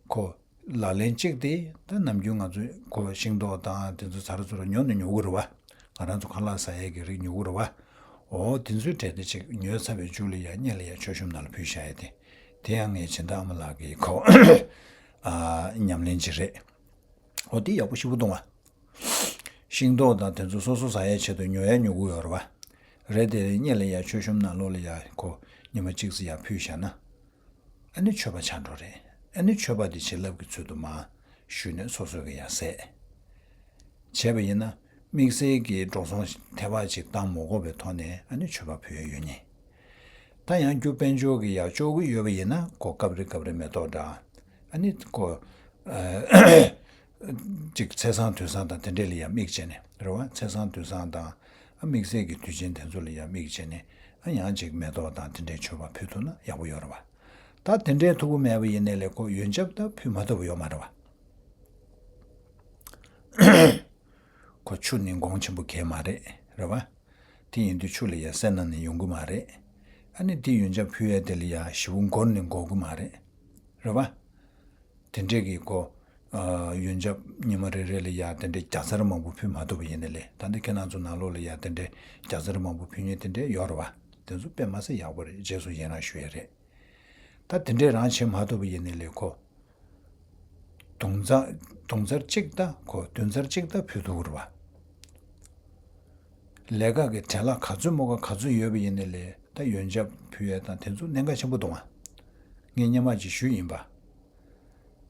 ཁོ་ལག་ལེན་གཅིག་དེ་ད་ནམ་རྒྱུན་ང་ཚོས་ཁོ་ཤིང་ཏོག་དང་དེ་ཚོ་ཚ་རུ་ཚུ་རུ་ཉོ་ནས་ཉོ་གི་རེད་བ། ང་རང་ཚོ་ཁ་ལག་ཟ་ཡས་ཀྱི་རིགས་ཉོ་གི་རེད་བ། འོ་དེ་ཚོའི་གྲས་དེ་ཅིག་ཉོས་ཚར་བའི་མཇུག་ལ་ཡ་སྔོན་ལ་ཡ་མཆོད་གཤོམ་ནང་ལ་ཕུལ་བཞག་ཡས་དེ། དེ་ཡང་ངའི་སྦྱིན་བདག་ཨ་མ་ལགས་ཀྱི་ཁོ་ཨ་ཉམས་ལེན་ཅིག་རེད། འོ་དེ་ཡག་པོ་ཞེ་པོ་འདུག་བ། ཤིང་ཏོག་དང་དེ་ཚོ་སོ་སོ་ཟ་ཡའི་ཆེད་དུ་ཉོ་ཡ་ཉོ་གི་ཡོད་རེད་བ། རེད་དེ་སྔོན་ལ་ཡ་མཆོད་གཤོམ་ནང་ལོགས་ལ་ཡ་ཁོ་ཉི་མ་གཅིག་ཙམ་ཡ་ཕུལ་བཞག་ན། ཨ་ནི་མཆོད་པ་ཆགས་འགྲོ་རེད། ཨ་ནི་མཆོད་པ་དེ་བྱིན་རླབས་ཀྱི་ཚུལ་དུ་མར་ཞུས་ནས་སོ་སོ་གི་ཡ་ཟས། བྱས་པ་ཡིན་ན་དམིགས་བསལ་གྱི་འགྲོ་སོང་ཐེ་བ་ཅིག་བཏང་མ་དགོས་པའི་ཐོག་ནས་ཨ་ནི་མཆོད་པ་ཕུལ་ཡ་ཡོད་ཉེ། ད་ཡང་རྒྱུ་དཔལ་འབྱོར་གྱི་ཡ་ལྕོགས་ཀྱི་ཡོད་པ་ཡིན་ན་ཁོ་སྐབས་རེ་སྐབས་རེ་མེ་ཏོག་འདྲ། ཨ་ནི་ཁོ་ཨ་ཅིག་ཚེས་བཟང་དུས་བཟང་དང་དེ་འདྲས་ལ་ཡ་དམིགས་བྱས་ནས་རེད་བ། ཚེས་བཟང་དུས་བཟང་དང་ཨ་དམིགས་བསལ་གྱི་དུས་ཆེན་དེ་ཚོ་ལ་ཡ་དམིགས་བྱས་ནས་ཨ་ཡང་ཅིག་མེ་ཏོག་དང་དེ་འདྲས་མཆོད་པ་ཕུལ་ཐུབ་ན་ཡག་པོ་ཡོད་རེད་བ། ད་དེ་འདྲས་ཐུབ་ཀྱི་མེད་པ་ཡིན་ནའི་ལས་ཁོ་ཡོན་ཆབ་ད་ཕུལ་མ་ཐུབ་པ་ཡོད་མ་རེད་བ། ཁོ་ཆུ་ནི་གོང་ཆེན་པོ་གས་མ་རེད། རེད་བ། དེ་ཡིན་དུས་ཆུ་ལ་ཡ་སེར་སྣ་ནི་ཡོང་གི་མ་རེད། ཨ་ནི་དེ་ཡོན་ཆབ་ཕུལ་ཡས་དེ་ལ་ཡ་ཞེ་པོ་འགོར་ནི་འགོར་གི་མ་རེད། རེད་བ། དེ་འདྲས་ཀྱི་ཁོ་ཨ་ཡོན་ཆབ་ཉི་མ་རེ་རེ་ལ་ཡ་དེ་འདྲས་བརྒྱ་ཚར་མང་པོ་ཕུལ་མ་ཐུབ་པ་ཡིན་ནའི་ལས། ད་འདི་ཁྱེད་རང་ཚོ་ནང་ལོགས་ལ་ཡ་དེ་འདྲས་བརྒྱ་ཚར་མང་པོ་ཕུལ་མཁན་དེ་འདྲས་ཡོད་རེད་བ། དེ་ཚོ་དཔེ་མ་སྲིད་ཡག་པོ་རེད། རྗེས་སུ་ཡི་རང་ཞུ་ཡས་རེད། ད་དེ་འདྲས་རང་བྱེད་མ་ཐུབ་པ་ཡིན་ནའི་ལས་ཁོ། དུང་ཚར་དུང་ཚར་གཅིག་ད་ཁོ་བདུན་ཚར་གཅིག་ད་ཕུལ་ཐུབ་ཀྱི་རེད་བ། ལས་ཀ་གི་བྲེལ་བ་ག་ཚོད་མོ་ག་ག་ཚོད་ཡོད་པ་ཡིན་ནའི་ལས་ད་ཡོན་ཆབ་ཕུལ་ཡས་དང་དེ་ཚོ་གནད་འགག་ཆེན་པོ་འདུག་ཨ། ངས་སྔོན་མ་ཅིག་ཞུས་ཡིན་པ།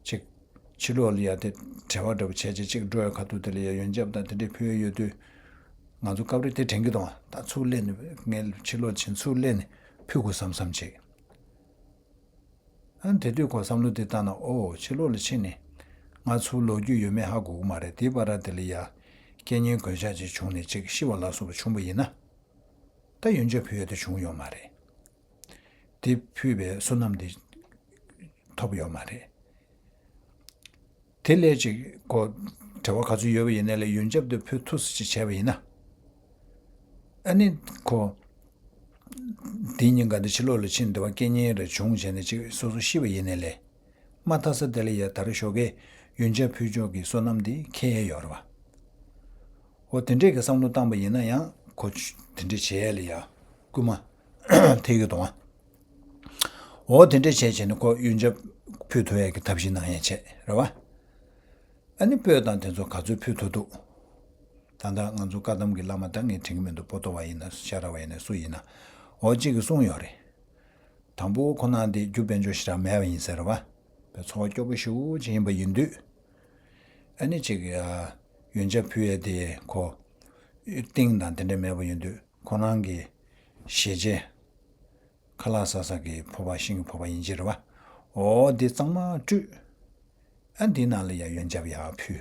ཅིག་ཕྱི་ལོགས་ལ་ཡ་དེ་བྲེལ་བ་འདྲ་པོ་བྱས་བྱས་ཅིག་འགྲོ་ཡ་ཁ་ཐུག་དེ་ལ་ཡ་ཡོན་ཆབ་དང་དེ་འདྲས་ཕུལ་ཡས་ཡོད་དུས། ང་ཚོ་སྐབས་རེ་དེ་དྲན་གྱི་འདུག་ཨ། ད་ཚུར་སླེབས་ནས་ངས་ཕྱི་ལོགས་ཕྱིན་ཚུར་སླེབས་ནས་ཕུལ་དགོས་བསམ་བསམ་བྱས། ཨ་དེ་དུས་ཁོ་བསམ་བློ་དེ་བཏང་ན། ཨོ་ཕྱི་ལོགས་ལ་ཕྱིན་ནས་ང་ཚུར་ལོག་རྒྱུ་ཡོད་མེད་ཧ་གོ་གི་མ་རེད། དེའི་བར་དེ་ལ་ཡ་རྐྱེན་ངན་གོད་ཆག་ཅིག་བྱུང་ནས་ཅིག་ཤི་བ་ལ་སོགས་པ་བྱུང་བ་ཡིན་ན། ད་ཡོན་ཆབ་ཕུལ་ཡས་དེ་བྱུང་ཡོད་མ་རེད། དེ་ཕུལ་བའི་བསོད་ནམས་དེ་ཐོབ་ཡོད་མ་རེད། དེ་ལས་ཅིག་ཁོ་བྲེལ་བ་ག་ཚོད་ཡོད་པ་ཡིན་ནའི་ལས་ཡོན་ཆབ་དེ་ཕུལ་ཐུབ་ས་ཅིག་བྱས་པ་ཡིན་ན། ཨ་ནི་ཁོ་དེ་ཉིན་ག་དེ་ཕྱི་ལོགས་ལ་ཕྱིན་འདི་བ་རྐྱེན་ངན་རེ་བྱུང་བྱས་ནས་ཅིག་སོ་སོ་ཤི་བ་ཡིན་ནའི་ལས། མ་མཐའ་ས་དེ་ལ་ཡ་ད་རེས་ཞོགས་ཀས་ཡོན་ཆབ་ཕུལ་ཕྱོགས་ཀྱི་བསོད་ནམས་དེ་ཁེལ་ཡས་ཡོད་རེད་བ། འོ་དེ་འདྲས་ཀྱི་བསམ་བློ་བཏང་པ་ཡིན་ན་ཡང་ཁོ་དེ་འདྲས་བྱེད་ཡས་ལ་ཡ་སྐུལ་མ་ཐེབས་ཀྱི་འདུག་ཨ། འོ་དེ་འདྲས་བྱས་བྱས་ནས་ཁོ་ཡོན་ཆབ་ཕུལ་ཐུབ་ཡས་ཀྱི་ཐབས་ཤེས་གནང་ཡས་བྱས་རེད་བ། ཨ་ནི་སྤོས་དང་དེ་ཚོ་ག་ཚོད་ཕུལ་ཐུབ་འདུག་ད་ལྟ་ང་ཚོ་བཀའ་གདམས་ཀྱི་བླ་མ་ད་ངས་དྲན་གྱི་མི་འདུག་པོ་ཏོ་བ་ཡིན་ན་ཤ་ར་བ་ཡིན་ན་སུ་ཡིན་ན། འོ་གཅིག་གིས་གསུངས་ཡོད་རེད། དང་པོ་ཁོ་ན་འདི་རྒྱུ་དཔལ་འབྱོར་ཞེ་དྲག་མེད་པ་ཡིན་ཟེར་བ། པའི་འཚོ་བ་སྐྱོ་པོ་ཞེ་པོ་ཅིག་ཡིན་པ་ཡིན་དུས། ཨ་ནི་ཅིག་ཡོན་ཆབ་ཕུལ་ཡས་དེ་ཁོ་ཏིང་དང་དེ་འདྲ་མེད་པ་ཡིན་དུས་ཁོ་རང་གི་ཞེ་བྱས་ཁ་ལག་ཟ་ས་གི་ཕོར་པ་ཤིང་གི་ཕོར་པ་ཡིན་གྱི་རེད་བ། འོ་འདི་གཙང་མ་བཀྲུས། ཨ་འདི་ནང་ལ་ཡང་ཡོན་ཆབ་ཡར་ཕུལ།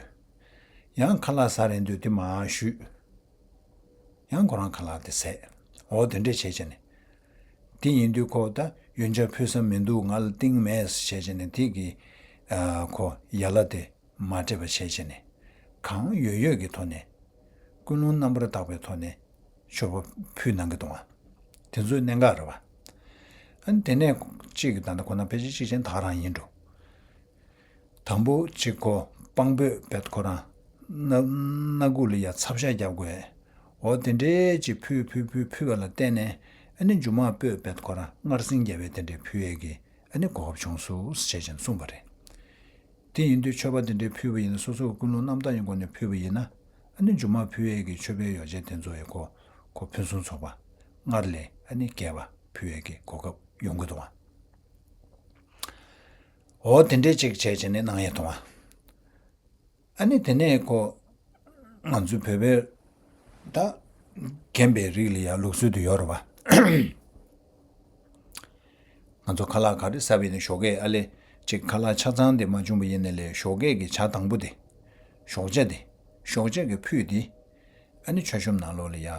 ཡང་ཁ་ལག་ཟ་རན་དུས་དེ་མར་གཞུས། ཡང་ཁོ་རང་ཁ་ལག་དེ་ཟས། འོ་དེ་འདྲས་བྱས་བྱས་ནས། དེ་ཡིན་དུས་ཁོ་ད་ཡོན་ཆབ་ཕུལ་ས་མི་འདུག་ང་ལ་ཏིང་མེད་ཟེར་བྱས་བྱས་ནས་དེ་གི་ཨ་ཁོ་ཡ་ལ་དེ་མ་སྤྲད་པ་བྱས་བྱས་ནས། གང་ཡོད་ཡོད་ཀྱི་ཐོག་ནས། ཀུན་སློང་རྣམ་པར་དག་པའི་ཐོག་ནས་མཆོད་པ་ཕུལ་གནང་གི་འདུག་ཨ། དེ་ཚོའི་གནད་འགག་རེད་བ། ཨ་ནི་དེ་ནས་གཅིག་གི་ད་ལྟ་ཁོ་ན་ཕལ་ཆེར་གཅིག་ཅན་ད་ག་རང་ཡིན་འགྲོ། དང་པོ་གཅིག་ཁོ་སྤང་སྤོས་བེད་ཁོ་རང་སྣ་སྣ་ཁུག་ལ་ཡ་ཚབ་ཤ་རྒྱབ་དགོས། འོ་དེ་འདྲའི་ཅིག་ཕུལ་ཕུལ་ཕུལ་ཕུལ་བ་ལ་བརྟེན་ནས་ཨ་ནི་མཇུག་མ་སྤོས་བེད་ཁོ་རང་སྔར་སེང་རྒྱབ་པའི་དེ་འདྲའི་ཕུལ་ཡས་ཀྱི་ཨ་ནི་གོ་སྐབས་བྱུང་སོང་ཟེར་བྱས་ཀྱང་གསུངས་པ་རེད། དེ་ཡིན་དུས་མཆོད་པ་དེ་འདྲའི་ཕུལ་བ་ཡིན་ན་སོ་སོའི་ཀུན་སློང་རྣམ་དག་ཡིན་སྒོ་ནས་ཕུལ་བ་ཡིན་ན། ཨ་ནི་མཇུག་མ་ཕུལ་ཡས་ཀྱི་མཆོད་པའི་ཡོ་བྱད་དེ་ཚོ་ཡི་ཁོ་ཁོ་ཕུན་སུམ་ཚོགས་པ་སྔར་ལས་ཨ་ནི་རྒྱས་པ་ཕུལ་ཡས་ཀྱི་གོ་སྐབས་ཡོང་གི་འདུག་བ། འོ་དེ་འདྲའི་ཅིག་བྱས་བྱས་ནས་གནང་ཡས་གཏོང་བ། ཨ་ནི་དེ་ནས་ཁོ་ང་ཚོའི་བོད་པའི་ད་རྒན་པའི་རིགས་ལ་ཡང་ལུགས་སྲོལ་དུ་ཡོད་རེད་བ། ང་ཚོ་ཁ་ལག་ག་རེ་ཟ་བ་ཡིན་ན་ཞོགས་ཀས་ཨ་ལེ་ཅིག་ཁ་ལག་ཆ་ཚང་དེ་མ་བྱུང་བ་ཡིན་ནའི་ལས་ཞོགས་ཀས་ཀྱི་ཇ་དང་པོ་དེ། ཞོགས་ཇ་དེ། ཞོགས་ཇ་གི་ཕུད་དེ། ཨ་ནི་མཆོད་གཤོམ་ནང་ལོགས་ལ་ཡ།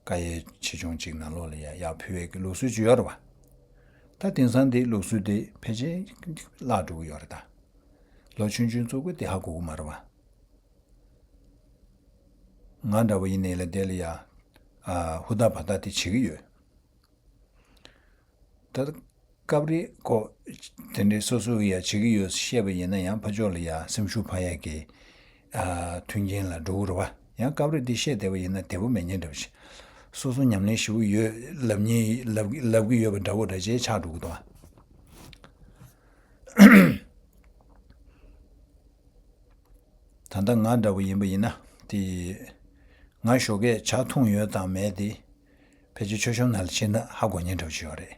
ཀ་ཡེ་ཆེ་ཆུང་གཅིག་ནང་ལོགས་ལ་ཡ་ཡར་ཕུལ་བའི་གི་ལུགས་སྲོལ་ཅིག་ཡོད་རེད་བ། ད་དེང་སང་དེ་ལུགས་སྲོལ་དེ་ཕལ་ཆེར་བརླག་འགྲོ་གི་ཡོད་རེད་ད། ལོ་ཆུང་ཆུང་ཚོ་གིས་དེ་ཧ་གོ་གི་མ་རེད་བ། ང་འདྲ་བོ་ཡིན་ནའི་ལས་དེ་ལ་ཡ། ཨ་ཧུར་ཐག་བར་ཐག་དེ་བྱེད་ཀྱི་ཡོད། ད་སྐབས་རེ་ཁོ་དེ་འདྲའི་སོ་སོ་གིས་ཡ་བྱེད་ཀྱི་ཡོད་བཤད་པ་ཡིན་ན་ཡང་ཕར་ཕྱོགས་ལ་ཡ་སེམས་ཤུགས་འཕར་ཡ་གི་ཨ་མཐུན་རྐྱེན་ལ་འགྲོ་གི་རེད་བ། ཡང་སྐབས་རེ་འདི་བཤད་བསྡད་པ་ཡིན་ན་བདེ་པོ་མེད་མཁན་འདྲ་བོ་ཞིག་སོ་སོ་ཉམས་ལེན་ཞེ་པོ་ཡོད་ལབ་མཁན་ལབ་ལབ་ཀྱི་ཡོད་པ་འདྲ་བོ་འདྲ་ཅིག་ཆགས་འགྲོ་གི་འདུག་ཨ། ད་ལྟ་ང་འདྲ་བོ་ཡིན་པ་ཡིན་ན་དེ་ང་ཞོགས་ཀས་ཇ་འཐུང་ཡོད་དང་མེད་དེ་ཕལ་ཆེར་མཆོད་གཤོམ་ནང་ལ་ཕྱིན་ན་ཧ་གོ་མཁན་འདྲ་བོ་ཞིག་ཡོད་རེད།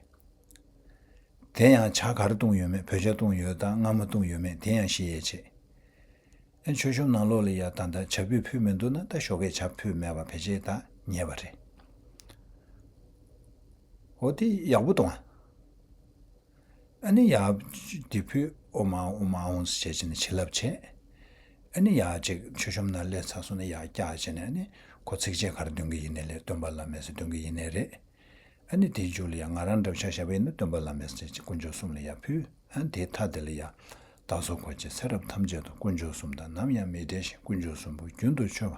དེ་ཡང་ཇ་ག་རེ་བཏུངས་ཡོད་མེད། བོད་ཇ་བཏུངས་ཡོད་དང་མངར་མོ་བཏུངས་ཡོད་མེད་དེ་ཡང་ཤེས་ཡས་ཆེ། ཨ་མཆོད་གཤོམ་ནང་ལོགས་ལ་ཡ་ད་ལྟ་ཇ་ཕུད་ཕུད་མི་འདུག་ན་ད་ཞོགས་ཀས་ཇ་ཕུད་མེད་པ་ཕལ་ཆེར་ད་ཉེ་བ་རེད། འོ་དེ་ཡག་པོ་གཏོང་ཨ། ཨ་ནི་ཡ་དེ་ཕུད་ཨོ་མ་ཨོ་མ་ཨོང་ཟེར་བྱས་ནས་བྱིན་རླབས་བྱས། ཨ་ནི་ཡ་ཅིག་མཆོད་གཤོམ་ནང་སླེབས་ཚར་སོང་ན་ཡ་བཀྱག་བྱས་ནས་ཨ་ནི་ཁོ་ཚིགས་བཅད་ག་རེ་འདོན་གི་ཡིན་ནའི་ལས་སྟོན་པ་བླ་མས་ཟེར་འདོན་གི་ཡིན་ནའི་རེད། ཨ་ནི་དེའི་མཇུག་ལ་ཡང་ང་རང་འདྲ་ཆ་བཞག་པ་ཡིན་ན་སྟོན་པ་བླ་མའི་སྲས་ཀྱི་དཀོན་མཆོག་གསུམ་ལ་ཡང་ཕུལ། ཨ་ནི་དེའི་མཐའ་དེ་ལ་ཡང་བདག་སོགས་འཁོར་བཅས་ཚེ་རབས་ཐམས་ཅད་དུ་དཀོན་མཆོག་གསུམ་དང་ནམ་ཡང་མི་འབྲལ་ཞིང་དཀོན་མཆོག་གསུམ་པོ་རྒྱུན་དུ་མཆོད་པ་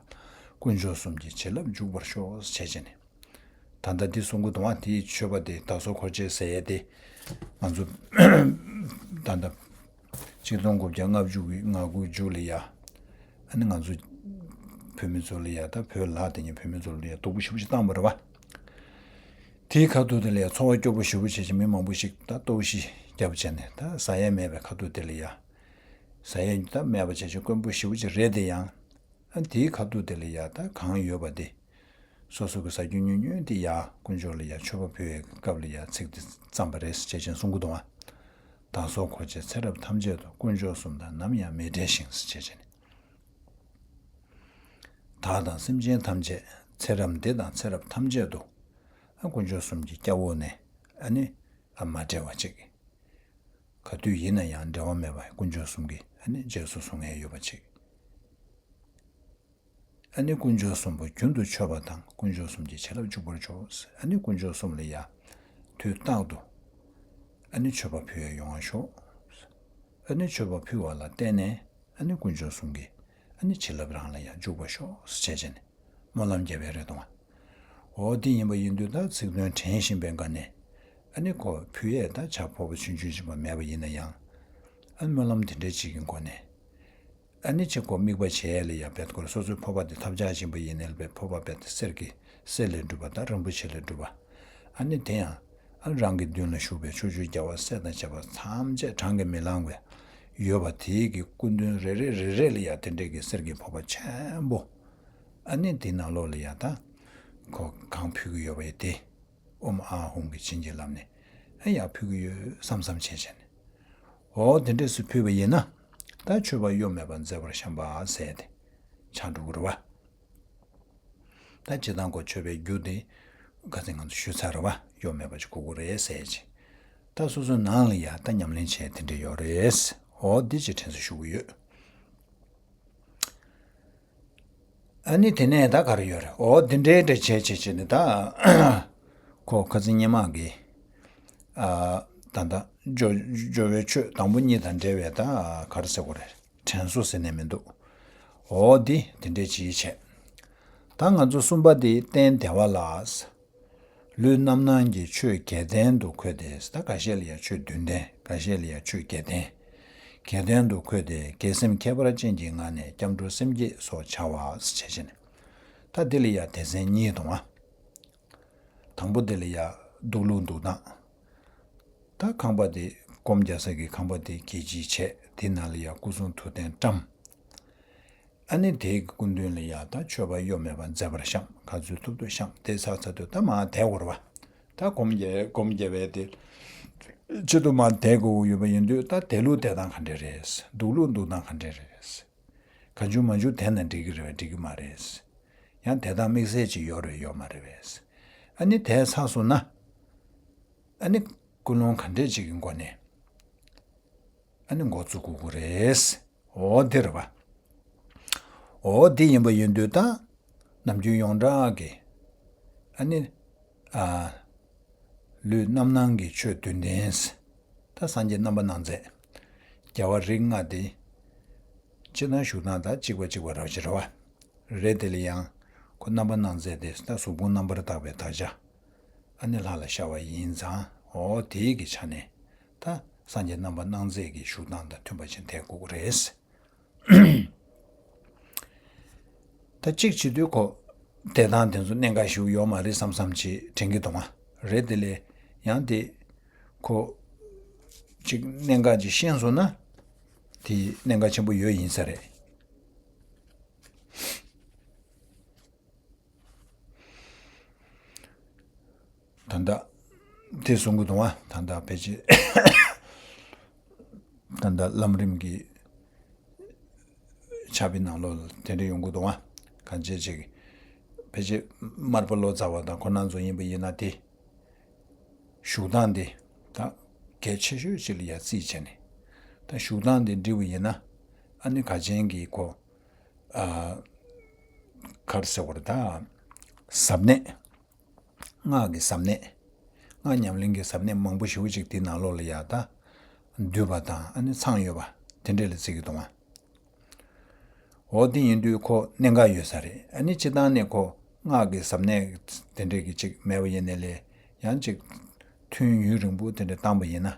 དཀོན་མཆོག་གསུམ་གྱི་བྱིན་རླབས་འཇུག་པར་ཤོག་ཟེར་བྱས་བྱས་ནས། ད་ལྟ་འདི་གསུང་གི་འདུག་ཨ། དེའི་མཆོད་པ་དེ་བདག་སོགས་འཁོར་བཅས་ཟེར་ཡས་དེ་ང་ཚོ་ད་ལྟ་ཆིག་སྟོང་དགུ་བརྒྱ་ལྔ་བཅུ་གི་ང་དགུ་མཇུག་ལ་ཡ། ཨ་ནི་ང་ཚོ་བོད་མི་ཚོ་ལ་ཡ་ད་བོད་ལ་དེ་ཉིད་བོད་མི་ཚོ་ལ་ཡ་སྡུག་པོ་ཞེ་པོ་ཞིག་བཏང་བ་རེད་བ། དེའི་ཁ་ཐུག་དེ་ལ་ཡ་ཚོར་བ་སྐྱོ་པོ་ཞེ་པོ་བྱས་ཀྱི་མི་མང་པོ་ཞིག་ད་ལྟོགས་ཤི་རྒྱབ་བྱས་ནས་ད་ཟ་ཡས་མེད་པའི་ཁ་ཐུག་དེ་ལ་ཡ། ཟ་ཡས་ད་མེད་པ་བྱས་ཀྱི་དཀོན་པོ་ཞེ་པོ་ཅིག་རེད་དེ་ཡང་། ཨ་དེའི་ཁ་ཐུག་དེ་ལ་ཡ་ད་གང་ཡོད་པ་དེ། སོ་སོ་གི་ཟ་རྒྱུ་ཉོ་ཉོས་དེ་ཡ་དཀོན་མཆོག་ལ་ཡ་མཆོད་པ་ཕུལ་བའི་སྐབས་ལ་ཡ་ཚིག་དེ་བརྩམས་པ་རེད་ཟེར་བྱས་ཅན་གསུང་གི་འདུག་བ། བདག་སོགས་འཁོར་བཅས་ཚེ་རབས་ཐམས་ཅད་དུ་དཀོན་མཆོག་གསུམ་དང་ནམ་ཡང་མི་འབྲལ་ཞིང་ཟེར་བྱས་ཅན། བདག་དང་སེམས་ཅན་ཐམས་ཅད་ཚེ་རབས་འདི་དང་ཚེ་རབས་ཐམས་ཅད་དུ་ཨ་དཀོན་མཆོག་གསུམ་གྱི་སྐྱབས་འོག་ནས་ཨ་ནི་ཨ་མ་བྲལ་བ་ཅིག་ག་དུས་ཡིན་ན་ཡང་འབྲལ་བ་མེད་པ་དཀོན་མཆོག་གསུམ་གྱི་ཨ་ནི་རྗེས་སུ་བཟུང་ངེས་ཡོད་པ་ཅིག་ཨ་ནི་དཀོན་མཆོག་གསུམ་པོ་རྒྱུན་དུ་མཆོད་པ་དང་དཀོན་མཆོག་གསུམ་གྱི་བྱིན་རླབས་འཇུག་པར་ཤོག་ཨ་ནི་དཀོན་མཆོག་གསུམ་ལ་ཡ་དུས་རྟག་ཏུ་ཨ་ནི་མཆོད་པ་ཕུལ་ཡ་ཡོང་བར་ཤོག་ཨ་ནི་མཆོད་པ་ཕུལ་བ་ལ་བརྟེན་ནས་ཨ་ནི་དཀོན་མཆོག་གསུམ་གྱི་ཨ་ནི་བྱིན་རླབས་རང་ལ་ཡ་འཇུག་པར་ཤོག་ཟེར་བྱས་ནས། སྨོན་ལམ་རྒྱབ་པའི་རེད་དོ། འོ་དེ་ཡིན་པ་ཡིན་དུས་ད་ཚིག་དོན་དྲན་བཞིན་པའི་སྒང་ནས་ཨ་ནི་ཁོ་ཕུལ་ཡས་ད་ཇ་ཕོར་པ་ཆུང་ཆུང་ཅིག་པ་མེད་པ་ཡིན་ན་ཡང་ཨ་ནི་སྨོན་ལམ་དེ་འདྲ་ཅིག་གི་སྒོ་ནས་ཨ་ནི་ཅིག་ཁོ་དམིགས་པ་བྱས་ལ་ཡ་བེད་ཁོ་སོ་སོའི་ཕོར་པ་དེ་ཐབས་ཆག་བཞིན་པ་ཡིན་ནའི་ལ་བེད་ཕོར་པ་བེད་དེ་གསེར་གྱི་གསེར་ལས་གྲུབ་པ་དང་རིན་པོ་ཆེ་ལས་གྲུབ་པ་ཨ་ནི་དེ་ཡང་ཨ་རང་གི་མདུན་ལ་བཞུགས་པའི་ཕྱོགས་བཅུའི་རྒྱལ་བ་སྲས་དང་བཅས་པ་ཐམས་ཅད་བགྲང་གིས་མི་ལང་བའི་ཡོད་པ་དེའི་གི་སྐུ་མདུན་རེ་རེ་རེ་རེ་ལ་ཡ་དེ་འདྲའི་གི་གསེར་གྱི་ཕོར་པ་ཆེན་པོ། ཨ་ནི་དེ་ནང་ལོགས་ལ་ཡ་ད། ཁོ་གང་ཕུལ་གི་ཡོད་པ་ཡི་དེ། ཨོཾ་ཨཱཿཧཱུྃ་གི་བྱིན་གྱིས་བརླབས་ནས། ཨ་ཡ་ཕུལ་གི་ཡོད་བསམ་བསམ་བྱས་བྱས་ནས། འོ་དེ་འདྲས་སུ་ཕུལ་བ་ཡིན་ན། ད་མཆོད་པ་གཡོ་མེད་པར་མཛད་པར་བཤམས་པ་ཟེར་ཏེ། ཆགས་འགྲོ་གི་རེད་བ། ད་སྤྱིར་བཏང་ཁོ་མཆོད་པའི་རྒྱུ་དེ། ཁ་སང་ང་ཚོ་ཞུས་ཚར་རེད་བ། གཡོ་མེད་པ་ཅིག་དགོས་ཀྱི་རེད་ཟེར་ཅིག་ད་སོ་སོའི་ནང་ལ་ཡ་ད་ཉམས་ལེན་བྱས་དེ་འདྲས་ཡོད་རེད། འོ་འདི་ཅིག་དྲན་གསོ་ཞུ་གི་ཡོད། ཨ་ནི་དེ་ནས་ད་ག་རེ་ཡོད་རེད། འོ་འདི་འདྲའི་འདྲ་བྱས་བྱས་བྱས་ནས་ད། ཁོ་ཁ་སང་སྔོན་མ་གི། ཨ། ད་ལྟ་སྦྱོར་སྦྱོར་བའི་ཆོས་དང་པོ་གཉིས་དང་འབྲེལ་བའི་ད་ག་རེ་ཟེར་དགོས་རེད། དྲན་གསོ་ཟེར་ནས་མི་འདུག་འོ་འདི་དེ་འདྲའི་ཅིག་བྱས། ད་ང་ཚོ་གསུམ་པ་འདི་རྟེན་བདེ་བ་ལ། ལུས་རྣམ་སྣང་གི་ཆོས་བརྒྱད་ལྡན་དུ་འཁོད་དེ། ད་འགའ་ཤས་ལ་ཡང་ཆོས་བདུན་ལྡན། འགའ་ཤས་ལ་ཡང་ཆོས་བརྒྱད་ལྡན། བརྒྱད་ལྡན་དུ་འཁོད་དེ། དགེ་སེམས་ཁྱད་པར་ཅན་གྱི་ངང་ནས་སྐྱབས་འགྲོ་སེམས་བསྐྱེད་སོགས་བྱ་བ་ཞེས་བྱས་ནས། ད་འདི་ལ་ཡང་སྡེ་ཚན་གཉིས་དང་བ། དང་པོ་འདི་ལ་ཡང་སྡུག་ལུགས་འདུག་སྟངས། ད་ཁང་པ་དེ་སྒོམ་རྒྱག་ས་གི་ཁང་པ་དེ་གད་ཕྱིས་བྱས། དེ་ནང་ལ་ཡང་སྐུ་གསུང་ཐུགས་རྟེན་བཀྲམ། ཨ་ནི་དེའི་སྐུ་མདུན་ལ་ཡ་ད་མཆོད་པ་གཡོ་མེད་པར་མཛད་པར་བཤམས། ག་ཚོད་ཐུབ་ཐུབ་བཤམས། དེ་ཚར་ཚར་དུས་ད་མར་བསྡད་དགོས་རེད་བ། ད་སྒོམ་རྒྱག་སྒོམ་རྒྱག་པའི་དེ། ཆེད་དུ་མར་བསྡད་དགོས་ཡོད་པ་ཡིན་དུས་ད་བསྡད་ལུགས་བསྡད་སྟངས་ག་འདྲས་རེད། འདུག་ལུགས་འདུག་སྟངས་ག་འདྲས་རེད། གང་བྱུང་མང་བྱུང་བསྡད་ན་འགྲིག་གི་རེད་པས། འགྲིག་གི་མ་རེད། ཡང་བསྡད་སྟངས་དམིགས་བསལ་ཅིག་ཡོད་རེད་ཡོད་མ་རེད་པས། ཨ་ནི་དེ་ཚར་སོང་ན། ཨ་ནི་ཀུན་སློང་ག་འདྲས་ཅིག་གི་སྒོ་ནས། ཨ་ནི་འགོ་བཙུགས་དགོས་ཀྱི་རེད། འོ་འདི་རེད་པ། འོ་འདི་ཡིན་པ་ཡིན་དུས་ད། ནམ་རྒྱུན་ཡོངས་གྲགས་ཀྱི། ཨ་ནི། ཨ། ལུས་རྣམ་སྣང་གི་ཆོས་བདུན་ལྡན། ད་སངས་རྒྱས་རྣམ་པར་སྣང་མཛད། རྒྱལ་བ་རིགས་ལྔ་དེ། སྤྱིར་ན་བཞུགས་སྟངས་ད་གཅིག་པ་གཅིག་པ་རང་བཞིན་རེད་བ། རེད་དེ་ལ་ཡང་། ཁོ་རྣམ་པར་སྣང་མཛད་དེ་ད་གཟུགས་ཕུང་རྣམ་པར་དག་པའི་དག་བྱ། ཨ་ནི་ལྷ་ལ་ཤར་བ་ཡིན་ཙང་ འོ་དེའི་གི་ཆ་ནས་ད་སངས་རྒྱས་རྣམ་པར་སྣང་མཛད་ཀྱི་བཞུགས་སྟངས་དང་མཐུན་པ་ཅིག་བསྡད་དགོས་ཀྱི་རེད། ད་གཅིག་བྱེད་དུས་ཁོ་བསྡད་སྟངས་དེ་ཚོ་གནད་འགག་ཞིག་ཡོད་མ་རེད་བསམ་བསམ་ཅིག་དྲན་གྱི་འདུག་ང་། རེད་དེ་ལས་ཡང་དེ་ཁོ་ཅིག་གནད་འགག་ཅིག་ཤེས་སོང་ན་དེ་གནད་འགག་ཆེན་པོ་ཡོད་ཡིན་ས་རེད། ད་ལྟ་དེ་གསུང་གི་འདུག་ཨ། ད་ལྟ་ཕལ་ཆེར་ད་ལྟ་ལམ་རིམ་གྱི་ཕྱག་དཔེ་ནང་ལོགས་ལ་དེ་འདྲ་ཡོང་གི་འདུག་ཨ། གང་བྱས་ཅིག་ཕལ་ཆེར་མར་པ་ལོ་ཙཱ་བ་དང་ཁོ་རང་ཚོ་ཡིན་པ་ཡིན་ན་དེ་བཞུགས་སྟངས་དེ་ད་གལ་ཆེ་ཤོས་ཅིག་ལ་ཡ་རྩིས་བྱས་ནས། ད་བཞུགས་སྟངས་དེ་འགྲིག་པ་ཡིན་ན་ཨ་ནི་ག་ཅན་གྱི་ཁོ་ཨ་ག་རེ་ཟེར་བ་རེད། ད་ཟབ་གནད། སྔགས་ཀྱི་ཟབ་གནད། སྔགས་ཉམས་ལེན་གྱི་ཟབ་གནད་མང་པོ་ཞེ་པོ་ཅིག་དེའི་ནང་ལོགས་ལ་ཡ་ད་འདུས་པ་དང་ཨ་ནི་ཚང་ཡོད་པ་དེ་འདྲས་ལ་བརྩི་གི་འདུག་ཨ། འོ་དེ་ཡིན་དུས་ཁོ་གནད་འགག་ཡོད་ས་རེད། ཨ་ནི་སྤྱིར་བཏང་ནས་ཁོ་སྔགས་ཀྱི་ཟབ་གནད་དེ་འདྲས་ཀྱི་ཅིག་མེད་པ་ཡིན་ནའི་ལས་ཡང་ཅིག་ཐུན་ཡུན་རིང་པོ་དེ་འདྲས་བཏང་པ་ཡིན་ན་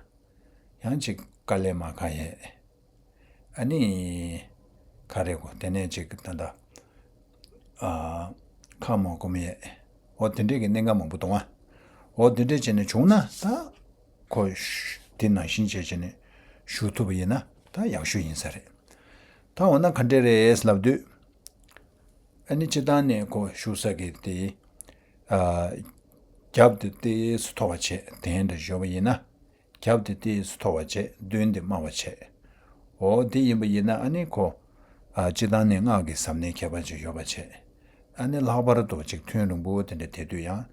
ཡང་ཅིག་དཀའ་ལས་མ་ཁག་ཡས། ཨ་ནི་ག་རེ་གོ་དེ་ནས་ཅིག་ད་ལྟ་ཨ་ཁ་མ་སྐོམ་ཡས། འོ་དེ་འདྲས་ཀྱི་གནད་འགག་མང་པོ་འདུག་ཨ། འོ་དེ་འདྲས་བྱས་ནས་བྱུང་ན་ད་ཁོ་དེ་ནང་བཞིན་བྱས་བྱས་ནས་བཞུགས་ཐུབ་པ་ཡིན་ན་ད་ཡག་ཤོས་ཡིན་ས་རེད། ད་འོ་ན་ག་འདྲས་རེད་ལབ་དུས། ཨ་ནི་སྤྱིར་བཏང་ནས་ཁོ་བཞུགས་ས་གི་དེ་ཨ་རྒྱབ་དེ་ཏོག་ཙམ་མཐོ་བ་བྱས་གདན་འདྲ་བཞག་པ་ཡིན་ན། རྒྱབ་དེ་ཏོག་ཙམ་མཐོ་བ་བྱས་མདུན་དེ་དམའ་བ་བྱས། འོ་དེ་ཡིན་པ་ཡིན་ན་ཨ་ནི་ཁོ་ཨ་སྤྱིར་བཏང་ནས་སྔགས་ཀྱི་ཟབ་གནད་ཁྱད་པར་ཅིག་ཡོད་པ་བྱས། ཨ་ནི་ལྷག་པར་དུ་ཅིག་ཐུན་རིང་པོ་དེ་འདྲ་དེ་དུས་ཡང་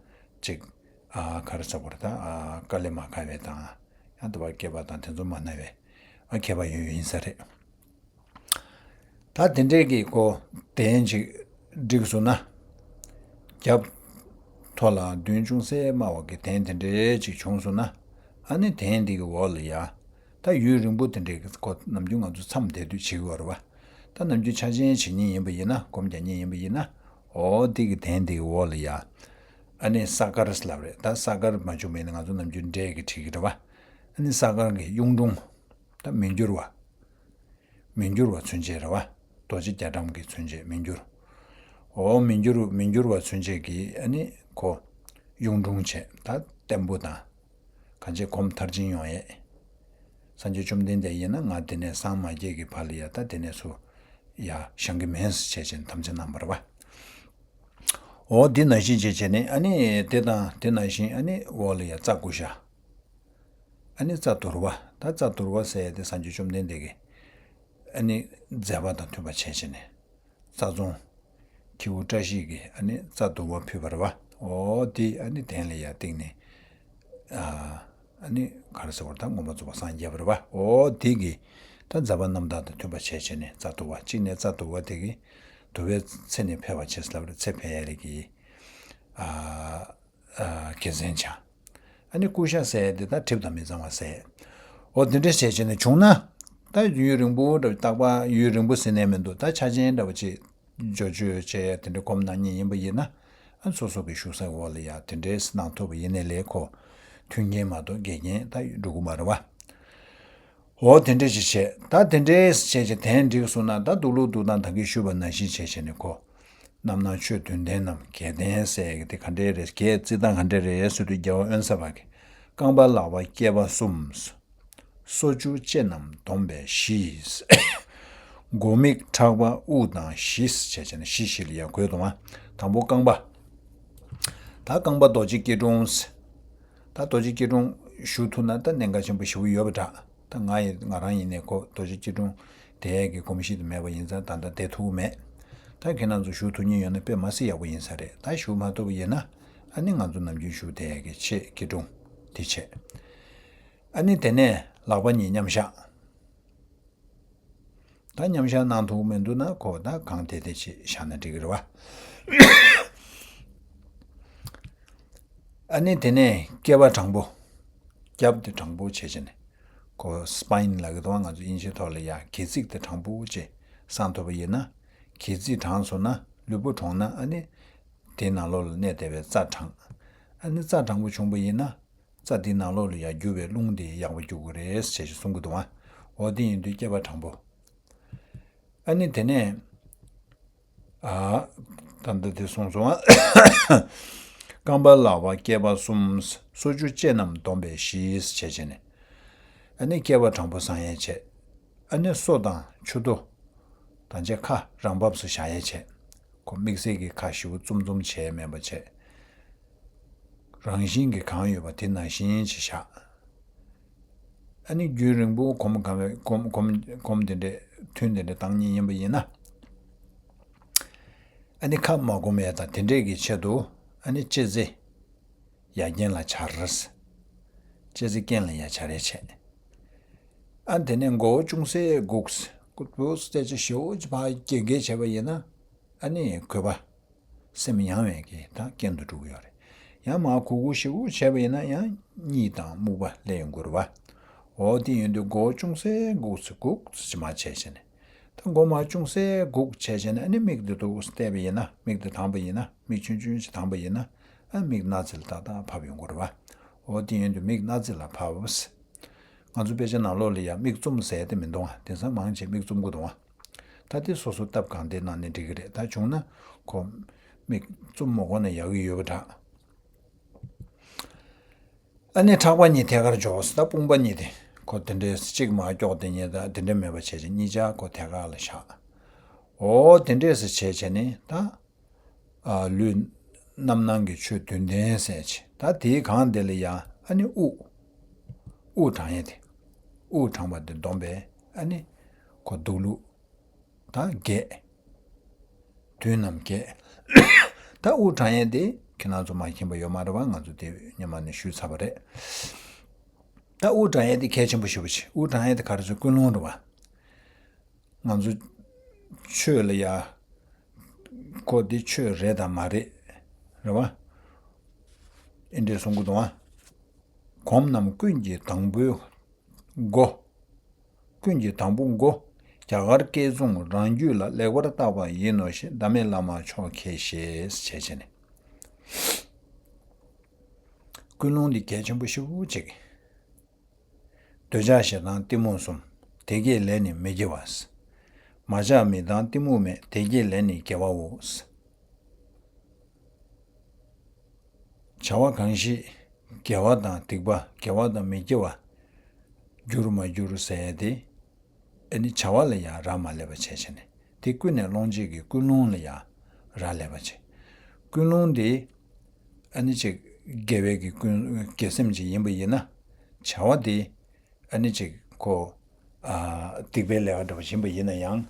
ཅིག་ཨ་ག་རེ་ཟེར་དགོས་རེད། ད་ཨ་དཀའ་ལས་མ་ཁག་པའི་དང་ཡང་དུ་བ་སྐྱེས་པ་དང་དེ་ཚོ་མ་ན་བའི་ཨ་ཁྱད་པར་ཡོད་ཡོད་ཡིན་ས་རེད། ད་དེ་འདྲས་ཀྱི་ཁོ་གདན་ཅིག་བསྒྲིགས་སོང་ན། རྒྱབ་མཐོ་ལ་མདུན་ཅུང་ཟད་དམའ་བ་གི་གདན་དེ་འདྲས་ཅིག་བྱུང་སོང་ན། ཨ་ནི་གདན་འདི་གི་འོག་ལ་ཡ། ད་ཡུན་རིང་པོ་དེ་འདྲས་ཀྱི་ཁོ་ནམ་རྒྱུན་ང་ཚོ་མཚམས་བསྡད་དུས་བྱེད་ཀྱི་ཡོད་རེད་བ། ད་ནམ་རྒྱུན་ཕྱག་ཆེན་བྱེད་མཁན་ཡིན་པ་ཡིན་ན་སྒོམ་རྒྱག་མཁན་ཡིན་པ་ཡིན་ན། འོ་འདི་གི་གདན་འདི་གི་འོག་ལ་ཡ། ཨ་ནི་ས་དཀར་ལབ་རེད། ད་ས་དཀར་མ་བྱུང་བ་ཡིན་ན་ང་ཚོ་ནམ་རྒྱུན་འབྲས་ཀྱི་བྲིས་ཀྱི་རེད་བ། ཨ་ནི་ས་དཀར་གྱི་གཡུང་དྲུང་། ད་མི་འགྱུར་བ། མི་འགྱུར་བ་མཚོན་བྱེད་རེད་བ། རྡོ་རྗེ་རྒྱ་གྲམ་གྱི་མཚོན་བྱེད་མི་འགྱུར། འོ་མི་འགྱུར་མི་འགྱུར་བ་མཚོན་བྱེད་ཀྱི་ཨ་ནི་ཁོ་གཡུང་དྲུང་བྱས་ད་བརྟན་པོ་དང་། གང་བྱེད་གོམ་མཐར་ཕྱིན་ཡོང་ཡས། སངས་རྒྱས་བཅོམ་ལྡན་འདས་ཡིན་ན་ང་འདི་ནས་སངས་མ་རྒྱས་ཀྱི་བར་ལ་ཡ་ད་དེ་ནས་སུ་ཡ་བཞེངས་ཀྱི་མིན་ཟེར་བྱས་བྱས་ནས་དམ་བཅའ་གནང་བ་རེད་བ། འོ་འདི་ནང་བཞིན་བྱས་བྱས་ནས་ཨ་ནི་དེ་དང་དེ་ནང་བཞིན་ཨ་ནི་འོག་ལ་ཡ་རྩྭ་ཀུ་ཤ། ཨ་ནི་རྩྭ་དུར་བ། ད་རྩྭ་དུར་བ་ཟེར་ཡ་དེ་སངས་རྒྱས་བཅོམ་ལྡན་འདས་ཀྱི་ཨ་ནི་མཛད་པ་དང་མཐུན་པ་བྱས་བྱས་ནས་རྩྭ་རྫོང་། ཁྱེའུ་བཀྲ་ཤིས་ཀྱིས་ཨ་ནི་རྩྭ་དུར་བ་ཕུལ་བ་རེད་བ། འོ་དེ་ཨ་ནི་གདན་ལ་ཡར་བཏིང་ནས་ཨ་ནི་ག་རེ་ཟེར་བ་ད་མངོན་པར་རྫོགས་པར་སངས་རྒྱས་པ་རེད་བ། འོ་དེ་གི་ད་མཛད་པ་རྣམ་དག་དང་མཐུན་པ་བྱས་བྱས་ནས་རྩྭ་དུར་བ་གཅིག་ནས་རྩྭ་དུར་བ་དེ་གི་དུར་བའི་ཚེ་ནི་འཕེལ་བར་བྱེད་ཟེར་ལབ་རེད། ཚེ་འཕེལ་ཡ་རེད་གི་ཨ། ཨ་དགེ་མཚན་བྱ། ཨ་ནི་ཀུ་ཤ་ཟེར་ཡ་དེ་ད་གྲིབ་དང་མི་གཙང་བ་ཟེར། འོ་དེ་འདྲ་བྱས་བྱས་ནས་བྱུང་ན། ད་ཡུན་རིང་པོ་འདྲ་བོ་རྟག་པ་ཡུན་རིང་པོ་ཟེར་ནས་མི་འདུག་ད་ཆ་ཆེན་འདྲ་བོ་ཅིག་འཇོ་བཅོས་བྱས་དེ་འདྲ་སྒོམ་གནང་མཁན་ཡིན་པ་ཡིན་ན། ཨ་སོ་སོ་གི་བཞུགས་ས་འོག་ལ་ཡ་དེ་འདྲས་གནང་ཐུབ་པ་ཡིན་ནའི་ལས་ཁོ། མཐུན་རྐྱེན་མ་གཏོགས་འགལ་རྐྱེན་ད་འགྲོ་གི་མ་རེད་བ། འོ་དེ་འདྲས་ཅིག་བྱས། ད་དེ་འདྲས་བྱས་བྱས་གདན་བསྒྲིགས་སོང་ན་ད་འདུག་ལུགས་འདུག་སྟངས་ད་གིན་ཞུས་པ་ནང་བཞིན་བྱས་བྱས་ནས་ཁོ། རྣམ་སྣང་ཆོས་བདུན་ལྡན་ནམ་བརྒྱད་ལྡན་ཟེར་ཡ་གི་དེ་ག་འདྲས་རེད། བརྒྱད་བརྩི་སྟངས་ག་འདྲས་རེད་ཟེར་དུས་རྒྱལ་བ་དབོན་ས་པ་གི་རྐང་པ་ལག་པ་སྐེད་པ་གསུམ། སོ་བཅུ་ལྕེ་རྣམས་བསྡོམས་པས་བཞི། མགོ་མིག་ཕྲག་པ་དབུ་དང་བཞི་བྱས་བྱས་ནས་བཞི་བཞི་ལ་ཡ་བགོས་འདུག་ཨ། དང་པོ་རྐང་པ། ད་རྐང་པ་རྡོ་རྗེ་སྐྱིལ་ཀྲུང་། ད་རྡོ་རྗེ་སྐྱིལ་ཀྲུང་བཞུགས་ཐུབ་ན་ད་གནད་འགག་ཆེན་པོ་ཞེ་པོ་ཡོད་པ་འདྲ། ད་ང་ཡི་ང་རང་ཡིན་ནའི་ཁོ་རྡོ་རྗེ་སྐྱིལ་ཀྲུང་བསྡད་ཡས་ཀྱི་གོམས་གཤིས་དེ་མེད་པ་ཡིན་ཙང་ད་ལྟ་བསྡད་ཐུབ་ཀྱི་མེད། ད་ཁྱེད་རང་ཚོ་བཞུགས་ཐུབ་མཁན་ཡོད་ན་དཔེ་མ་སྲིད་ཡག་པོ་ཡིན་ས་རེད། ད་བཞུགས་མ་ཐུབ་པ་ཡིན་ན་ཨ་ནི་ང་ཚོ་ནམ་རྒྱུན་བཞུགས་བསྡད་ཡས་ཀྱི་ཆེད་སྐྱིལ་ཀྲུང་དེ་བྱས། ཨ་ནི་དེ་ནས་ལག་པ་གཉིས་མཉམ་བཞག་ད་མཉམ་བཞག་གནང་ཐུབ་མི་འདུག་ན་ཁོ་ད་གང་བདེ་བདེ་ཅིག་བཞག་ན་འགྲིག་གི་རེད་བ། ཨ་ནི་དེ་ནས་སྐེད་པ་དྲང་པོ། རྒྱབ་དེ་དྲང་པོ་བྱས་བྱས་ནས། ཁོ་སི་པའིན་ལབ་ཀྱི་འདུག་ང་ཚོ་དབྱིན་ཇིའི་ཐོག་ལ་ཡ་སྒལ་ཚིགས་དེ་དྲང་པོ་བྱས་བསྲང་ཐུབ་པ་ཡིན་ན། སྒལ་ཚིགས་དྲང་སོང་ན་ལུས་པོ་དྲོངས་ན་ཨ་ནི། དེའི་ནང་ལོགས་ལ་གནས་བསྡད་པའི་རྩ་དྲང་། ཨ་ནི་རྩ་དྲང་པོ་བྱུང་པ་ཡིན་ན། རྩ་དེའི་ནང་ལོགས་ལ་ཡར་རྒྱུ་བའི་རླུང་དེ་ཡག་པོ་རྒྱུ་དགོས་རེད་ཟེར་ཞེས་གསུང་གི་འདུག་ཨ། འོ་དེ་ཡིན་དུས་སྐྱེས་པ་དྲང་པོ། ཨ་ནི་དེ་ནས། ཨ། ད་ལྟ་དེ་གསུངས་སོང་ཨ། རྐང་པ་ལག་པ་སྐེད་པ་གསུམ། སོ་རྒྱུ་ལྕེ་རྣམས་བསྡོམས་པས་བཞི་ཞེས་བྱས་ནས། ཨ་ནི་སྐྱེས་པ་དྲང་པོ་བཟང་ཡས་བྱས། ཨ་ནི་སོ་དང་མཆུ་ཏོ་དང་བཅས་ཁ་རང་བབས་སུ་བཞག་ཡས་བྱས། ཁོ་དམིགས་བསལ་གྱི་ཁ་ཞེ་པོ་བཙུམ་བཙུམ་བྱས་མེད་པ་བྱས། རང་བཞིན་གྱིས་གང་ཡོད་པ་དེ་ནང་བཞིན་ཅིག་བཞག་ཨ་ནི་རྒྱུན་རིང་པོ་གོམ་གང་བའི་གོམ་གོམ་གོམ་དེ་འདྲས་ཐུན་དེ་འདྲས་བཏང་མཁན་ཡིན་པ་ཡིན་ན། ཨ་ནི་ཁ་མ་གོམ་ཡས་དང་དེ་འདྲས་ཀྱི་ཆེད་དུ་ཨ་ནི་ལྕེ་རྩེ་ཡར་རྐན་ལ་སྦྱར། ལྕེ་རྩེ་རྐན་ལ་ཡར་སྦྱར་ཡས་བྱས། ཨ་དེ་ནས་མགོ་བོ་ཅུང་ཟད་སྒུག་སྐུ་པོ་རྩེ་ལྕེ་ཞེ་པོ་ཅིག་ཕར་རྒྱས་རྒྱས་བྱས་པ་ཡིན་ན་ཨ་ནི་གོས་པ། སེམས་ཡང་བའི་གི་ད་རྐྱེན་དུ་འགྲོ་གི་ཡོད་རེད། ཡང་མར་གུག་གུག་ཞེ་པོ་བྱས་པ་ཡིན་ན་ཡང་གཉིད་དང་རྨུགས་པ་སླེབས་ཡོང་གི་རེད་བ། འོ་དེ་ཡིན་དུས་མགོ་ཅུང་ཟད་སྒུག་ཙམ་སྒུག་ཙམ་ཅིག་མར་བྱས་བྱས་ནས། ད་མགོ་མར་ཅུང་ཟད་སྒུག་བྱས་བྱས་ནས་ཨ་ནི་མིག་འདི་འདུག་བལྟས་པ་ཡིན་ན་མིག་འདི་གདངས་པ་ཡིན་ན་མིག་ཆུང་ཆུང་ཞིག་གདངས་པ་ཡིན་ན་ཨ་མིག་སྣ་རྩེ་ལ་ཏག་ཏག་ཕབ་ཡོང་གི་རེད་བ། འོ་དེ་ཡིན་དུས་མིག་སྣ་རྩེ་ལ་ཕབ། ང་ཚོ་དཔེ་ཆ་ནང་ལོགས་ལ་ཡང་མིག་བཙུམ་ཟེར་དེ་མི་འདུག་ཨ། དེང་སང་མང་ཆེ་མིག་བཙུམ་གི་འདུག་ཨ། ད་དེ་སོ་སོ་སྟབས་གང་བདེ་གནང་ནས་འགྲིག་གི་རེད། ད་བྱུང་ན་ཁོ་མིག་བཙུམ་མ་དགོས་ན་ཡག་གི་ཡོད་པ་འདྲ། ཨ་ནི་ཕྲག་པ་གཉིས་ཐད་ཀར་འཇོག་ད་དཔུང་པ་གཉིས་དེ་ཁོ་དེ་འདྲས་གཅིག་མར་ཀྱོག་དེ་གཉིས་ད་དེ་འདྲས་མེད་པ་བྱས་བྱས་གཉིས་ཆ་ཁོ་ཐད་ཀར་ལ་བཞག་འོ་དེ་འདྲས་སེ་བྱས་བྱས་ནས་ད། ཨ་ལུས་རྣམ་སྣང་གི་ཆོས་བདུན་ལྡན་ཟེར་བྱས་ད་དེའི་སྒང་དེ་ལ་ཡང་ཨ་ནི་དབུགས། དབུགས་གྲང་ཡས་དེ། དབུགས་གྲང་བ་དེ་བསྡོམས་པས་ཨ་ནི་ཁོ་འདུག་ལུགས། ད་བརྒྱད། བདུན་ནམ་བརྒྱད། ད་དབུགས་གྲང་ཡས་དེ་ཁྱེད་རང་ཚོ་མ་མཁྱེན་པ་ཡོད་མ་རེད་བ། ང་ཚོ་དེ་སྔོན་མ་ནས་ཞུས་ཚར་བ་རེད། ད་དབུགས་གྲང་ཡས་དེ་གལ་ཆེན་པོ་ཞེ་པོ་ཅིག་དབུགས་གྲང་ཡས་དེ་ག་རེ་ཟེར་ཀུན་སློང་རེད་བ། ང་ཚོ་ཆོས་ལ་ཡ། ཁོ་འདི་ཆོས་རེད་དང་མ་རེད། རེད་བ། ཨེ་འདྲས་གསུང་གི་འདུག་ཨ། སྒོམ་རྣམས་ཀུན་གྱི་དང་པོའི་སྒོ། ཀུན་གྱི་དང་པོ་སྒོ། རྒྱ་གར་སྐད་གསུང་རང་རྒྱུད་ལ་ལེགས་པར་བརྟག་པ་ཡིན་ནོ་ཞེས་བདག་མེད་བླ་མ་མཆོག་མཁས་ཞེས་བྱས་བྱས་ནས། ཀུན་སློང་འདི་གལ་ཆེན་པོ་ཞེ་པོ་ཅིག་འདོད་ཆགས་ཞེ་སྡང་གཏི་མུག་གསུམ། དེ་སྐྱེས་ལས་ནི་མི་དགེ་བ། མ་ཆགས་མི་གདང་གཏི་མུག་མེད། དེ་སྐྱེས་ལས་ནི་དགེ་བའོ། བྱ་བ་གང་ཞིག་དགེ་བ་དང་སྡིག་པ་དགེ་བ་དང་མི་དགེ་བ་འགྱུར་མ་འགྱུར་ཟེར་ཏེ། ཨ་ནི་བྱ་བ་ལ་ཡང་རག་མ་ལས་པ་བྱས་བྱས་ནས་དེ་ཀུན་ནས་སློང་བྱེད་ཀྱི་ཀུན་སློང་ལ་ཡང་རག་ལས་པ་བྱས། ཀུན་སློང་དེ་ཨ་ནི་ཅིག་དགེ་བའི་གི་ཀུན་དགེ་སེམས་ཅིག་ཡིན་པ་ཡིན་ན་བྱ་བ་དེ་ཨ་ནི་ཅིག་ཁོ་ཨ་སྡིག་པའི་ལས་ཀ་འདྲ་བ་ཡིན་པ་ཡིན་ན་ཡང་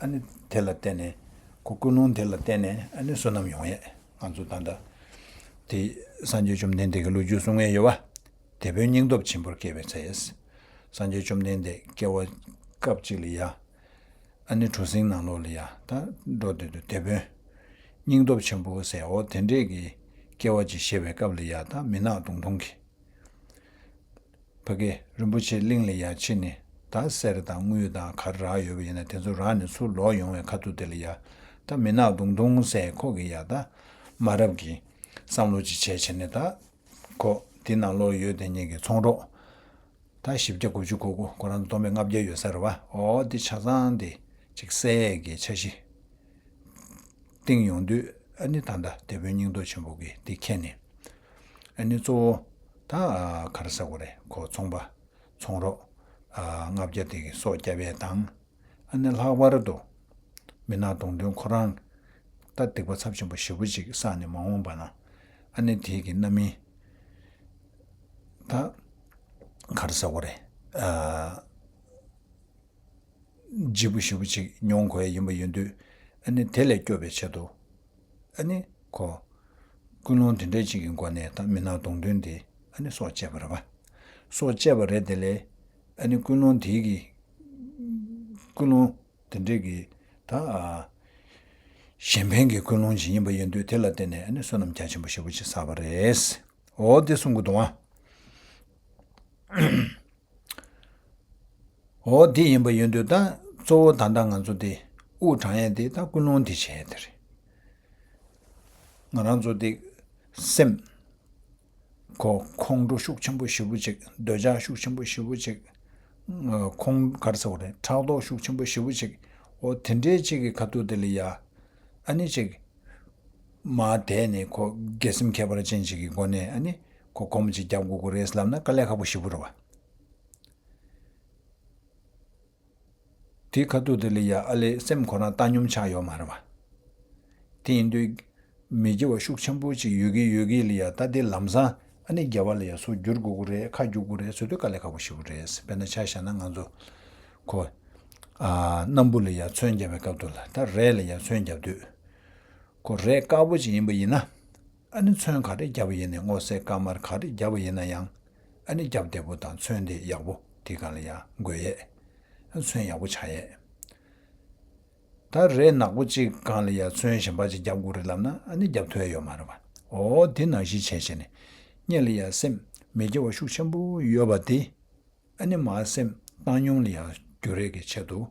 ཨ་ནི་དེ་ལ་བརྟེན་ནས་ཁོ་ཀུན་སློང་དེ་ལ་བརྟེན་ནས་ཨ་ནི་བསོད་ནམས་ཡོང་ཡས་ང་ཚོ་ད་ལྟ་དེ་སངས་རྒྱས་བཅོམ་ལྡན་འདས་ཀྱི་ལོ་རྒྱུས་གསུང་ངེས་ཡོད་པ། དེད་དཔོན་སྙིང་སྟོབས་ཆེན་པོར་སྐྱེས་པའི་ཚེ། སངས་རྒྱས་བཅོམ་ལྡན་འདས་སྐྱེ་བ་སྐབས་གཅིག་ལ་ཡ། ཨ་ནི་གྲུ་གཟིངས་ནང་ལོགས་ལ་ཡ་ད་འགྲོ་དུས་དུ་དེད་དཔོན་སྙིང་སྟོབས་ཆེན་པོ་ཟེར་འོ་དེ་འདྲས་ཀྱི་སྐྱེ་བ་ཅིག་བཞེས་པའི་སྐབས་ལ་ཡ་ད་མི་ནག་མདུང་ཐུང་གི་ཕ་གི་རིན་པོ་ཆེ་གླིང་ལ་ཡ་ཕྱིན་ནས་ད་གསེར་དང་དངུལ་དང་ག་རེ་རག་ཡོད་པ་ཡིན་ན་དེ་ཚོ་རག་ནས་ཚུར་ལོག་ཡོང་བའི་ཁ་ཐུག་དེ་ལ་ཡ་ད་མི་ནག་མདུང་ཐུང་ཟེར་ཁོ་གི་ཡ་ད་མ་རབས་ཀྱི་བསམ་བློ་ཅིག་བྱས་བྱས་ནས་ད། ཁོ་དེ་ནང་ལོགས་ཡོད་དེ་ཉིད་ཀྱི་ཚོང་རོགས། ད་བཞི་བརྒྱ་དགུ་བཅུ་གོ་དགུ་ཁོ་རང་ཚོ་སྟོང་པའི་ལྔ་བརྒྱ་ཡོད་ས་རེད་བ། འོ་དེ་ཆ་ཚང་དེ་ཅིག་གསལ་ཡས་ཀྱི་འཆར་གཞི་བཏིང་ཡོང་དུས་ཨ་ནི་ད་ལྟ་དེད་དཔོན་སྙིང་སྟོབས་ཆེན་པོ་གིས་དེ་མཁྱེན་ནས་ཨ་ནི་གཙོ་བོ་ད་ག་རེ་ཟེར་དགོས་རེད། ཁོ་ཚོང་པ་ཚོང་རོགས་ལྔ་བརྒྱ་དེ་གི་སྲོག་སྐྱབས་ཡས་དང་། ཨ་ནི་ལྷག་པར་དུ་མི་ནག་གདོང་ཐུང་ཁོ་རང་ད་སྡིག་པ་ཚབས་ཆེན་པོ་ཞེ་པོ་ཅིག་བསགས་ནས་མ་འོངས་པ་ན་ཨ་ནི་དེའི་གི་རྣམ་སྨིན་ད་ག་རེ་ཟེར་དགོས་རེད། ཨ་ལྗིད་པོ་ཞེ་པོ་ཅིག་མྱོང་དགོས་ཡིན་པ་ཡིན་དུས་ཨ་ནི་དེ་ལས་སྐྱོབ་པའི་ཆེད་དུ་ཨ་ནི་ཁོ་ཀུན་སློང་དེ་འདྲ་ཅིག་གི་སྒོ་ནས་ད་མི་ནག་གདོང་ཐུང་དེ་ཨ་ནི་སྲོག་བཅད་པ་རེད་པ། སྲོག་བཅད་པ་རེད། དེ་ལས་ཨ་ནི་ཀུན་སློང་དེའི་གི་ཀུན་སློང་དེ་འདྲས་ཀྱི་ད་གཞན་ཕན་གྱི་ཀུན་སློང་ཅིག་ཡིན་པ་ཡིན་དུས་དེ་ལ་བརྟེན་ནས་ཨ་ནི་བསོད་ནམས་རྒྱ་ཆེན་པོ་ཞེ་པོ་ཅིག་བསགས་པ་རེད། འོ་དེ་གསུང་གི་འདུག་ཨ། འོ་དེ་ཡིན་པ་ཡིན་དུས་ད་གཙོ་བོ་ད་ལྟ་ང་ཚོ་དེ་དབུགས་གྲང་ཡས་དེ་ད་ཀུན་སློང་དེ་བྱས་དེ་རེད། ང་རང་ཚོ་དེ་སེམས་ ཁོ་ཁོང་ཁྲོ་ཤུགས་ཆེན་པོ་ཞེ་པོ་ཅིག་འདོད་ཆགས་ཤུགས་ཆེན་པོ་ཞེ་པོ་ཅིག་ཁོང་ག་རེ་ཟེར་དགོས་རེད། ཕྲག་དོག་ཤུགས་ཆེན་པོ་ཞེ་པོ་ཅིག་འོ་དེ་འདྲའི་ཅིག་གི་ཁ་ཐུག་དེ་ལ་ཡ། ཨ་ནི་ཅིག་མར་དེད་ནས་ཁོ་དགེ་སེམས་ཁྱད་པར་ཅན་ཅིག་གི་སྒོ་ནས་ཨ་ནི་ཁོ་སྒོམ་ཅིག་རྒྱབ་དགོས་ཀྱི་རེད་ལབ་ན་དཀའ་ལས་ཁག་པོ་ཞེ་པོ་རེད་བ། དེའི་ཁ་ཐུག་དེ་ལ་ཡ་ཨ་ལས་སེམས་ཁོ་རང་བཏང་སྙོམས་ཆགས་ཡོད་མ་རེད་བ། དེ་ཡིན་དུས་མི་དགེ་བ་ཤུགས་ཆེན་པོ་ཅིག་ཡོད་ཀྱི་ཡོད་ཀྱི་ལ་ཡ་ད་དེ་ལམ་སང་ཨ་ནི་དགེ་བ་ལ་ཡ་སུ་བསྒྱུར་དགོས་ཀྱི་རེད། ཁ་བསྒྱུར་དགོས་རེད་ཟེར་དུས་དཀའ་ལས་ཁག་པོ་ཞེ་པོ་རེད། དཔེར་ན་ཆ་བཞག་ན་ང་ཚོ་ཁོ་ཨ་སྣམ་བུ་ལ་ཡ་ཚོན་རྒྱབ་པའི་སྐབས་དུ་ལ་ད་རས་ལ་ཡ་ཚོན་རྒྱབ་དུས། ཁོ་རས་དཀར་པོ་ཅིག་ཡིན་པ་ཡིན་ན། ཨ་ནི་ཚོན་ག་རེ་རྒྱབ་པ་ཡིན་ནའི་སྔོ་སེར་དཀར་དམར་ག་རེ་རྒྱབ་པ་ཡིན་ན་ཡང་། ཨ་ནི་རྒྱབ་བདེ་པོ་དང་ཚོན་དེ་ཡག་པོ་དེ་སྒང་ལ་ཡང་འགོས་ཡས། ཨ་ཚོན་ཡག་པོ་ཆགས་ཡས། ད་རས་ནག་པོ་གཅིག་སྒང་ལ་ཡང་ཚོན་གཞན་པ་ཅིག་རྒྱབ་དགོས་རེད་ལབ་ན་ཨ་ནི་རྒྱབ་ཐུབ་ཡས་ཡོད་མ་རེད་པ། འོ་དེ་ནང་བཞིན་བྱས་བྱས་ནས་སྔོན་ལ་ཡང་སེམས་མི་དགེ་བ་ཤུགས་ཆེན་པོ་ཡོད་པ་དེ། ཨ་ནི་མར་སེམས་བཏང་སྙོམས་ལ་ཡང་བསྒྱུར་ཡས་ཀྱི་ཆེད་དུ།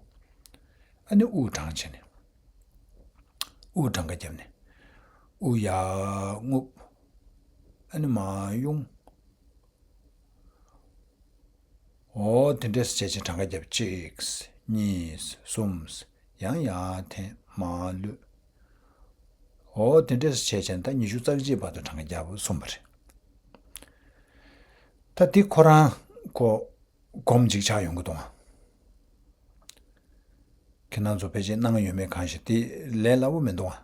ཨ་ནི་དབུགས་གྲངས་བྱས་ནས། དབུགས་གྲངས་ཀ་བརྒྱབ་ནས། དབུགས་ཡར་རྔུབ། ཨ་ནི་མར་དབྱུང་། འོ་དེ་འདྲས་སེ་བྱས་བྱས་གྲངས་ཀ་བརྒྱབ། གཅིག་གཉིས། གསུམ། ཡང་ཡར་འཐེན་མར་ལུད། འོ་དེ་འདྲས་སེ་བྱས་བྱས་ད་ཉི་ཤུ་རྩ་གཅིག་བར་དུ་གྲངས་ཀ་བརྒྱབ་གསུངས་པ་རེད། ད་འདི་ཁོ་རང་ཁོ་སྒོམ་འཇིགས་ཆགས་ཡོང་གི་འདུག་ཨ། ཁྱེད་རང་ཚོ་ཕལ་ཆེར་གནང་ཡོད་མེད་གང་ཞིག་དེ་ལས་སླ་བོ་མི་འདུག་ཨ།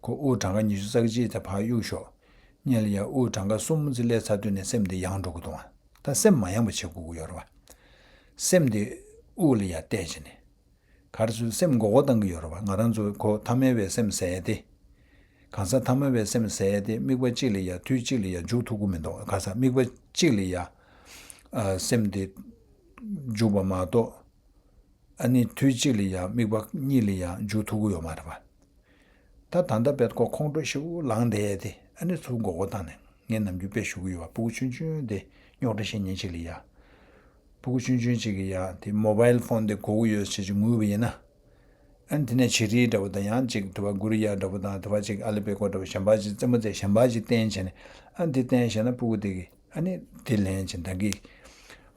ཁོ་དབུགས་གྲངས་ཀ་ཉི་ཤུ་རྩ་གཅིག་དེ་ཕར་གཡུག་ཞོག་སྔོན་ལ་ཡ་དབུགས་གྲངས་ཀ་གསུམ་ཙམ་སླེབས་ཚར་དུས་ནས་སེམས་དེ་ཡང་འགྲོ་གི་འདུག་ཨ། ད་སེམས་མ་ཡངས་པ་བྱེད་དགོས་ཀྱི་ཡོད་རེད་བ། སེམས་དེ་དབུགས་ལ་ཡ་གཏད་བྱས་ནས། ག་རེ་ཟེར་སེམས་མགོ་སྐོར་བཏང་གི་ཡོད་རེད་བ། ང་རང་ཚོ་ཁོ་ཐ་མལ་པའི་སེམས་ཟེར་ཡ་དེ། གང་ཟག་ཐ་མལ་པའི་སེམས་ཟེར་ཡ་དེ་དམིགས་པ་གཅིག་ལ་ཡ་དུས་གཅིག་ལ་ཡ་འཇུག་ཐུབ་ཀྱི་མི་འདུག་གང་ཟག་དམིགས་པ་གཅིག་ལ་ཡ། ཨ་སེམས་དེ་འཇུག་པ་མ་གཏོགས། ཨ་ནི་དུས་གཅིག་ལ་ཡ་དམིགས་པ་གཉིས་ལ་ཡ་འཇུག་ཐུབ་ཀྱི་ཡོད་མ་རེད་བ། ད་ད་ལྟ་དཔེ་ཁོ་ཁོང་ཁྲོ་ཞེ་པོ་ལངས་བསྡད་ཡ་དེ་ཨ་ནི་ཚུར་མགོ་སྐོར་བཏང་ནས་ངས་ནམ་རྒྱུན་དཔེ་ཞུ་གི་ཡོད་བ། སྤུ་གུ་ཆུང་ཆུང་དེ་རྙོག་དྲ་བཤད་མཁན་ཅིག་ལ་ཡ། སྤུ་གུ་ཆུང་ཆུང་ཅིག་གིས་ཡ་དེ་མོ་བཱའིལ་ཕོན་དེ་དགོས་ཀྱི་ཡོད་ཟེར་ཅིག་ངུས་པ་ཡིན་ན། ཨ་ནི་དེ་ནས་བྱི་རིལ་འདྲ་པོ་དང་ཡང་ཅིག་དེ་བ་གུ་རི་ཡ་འདྲ་པོ་དང་དེ་བ་ཅིག་ཨ་ལི་པེ་ཀོ་འདྲ་པོ་གཞན་པ་ཅིག་རྩེད་མོ་རྩེ་གཞན་པ་ཅིག་བསྟན་བྱས་ནས་ཨ་ནི་དེ་བསྟན་བྱས་ན་སྤུ་གུ་དེ་གིས་ཨ་ནི་དེ་ལེན་བྱས་ད་གི་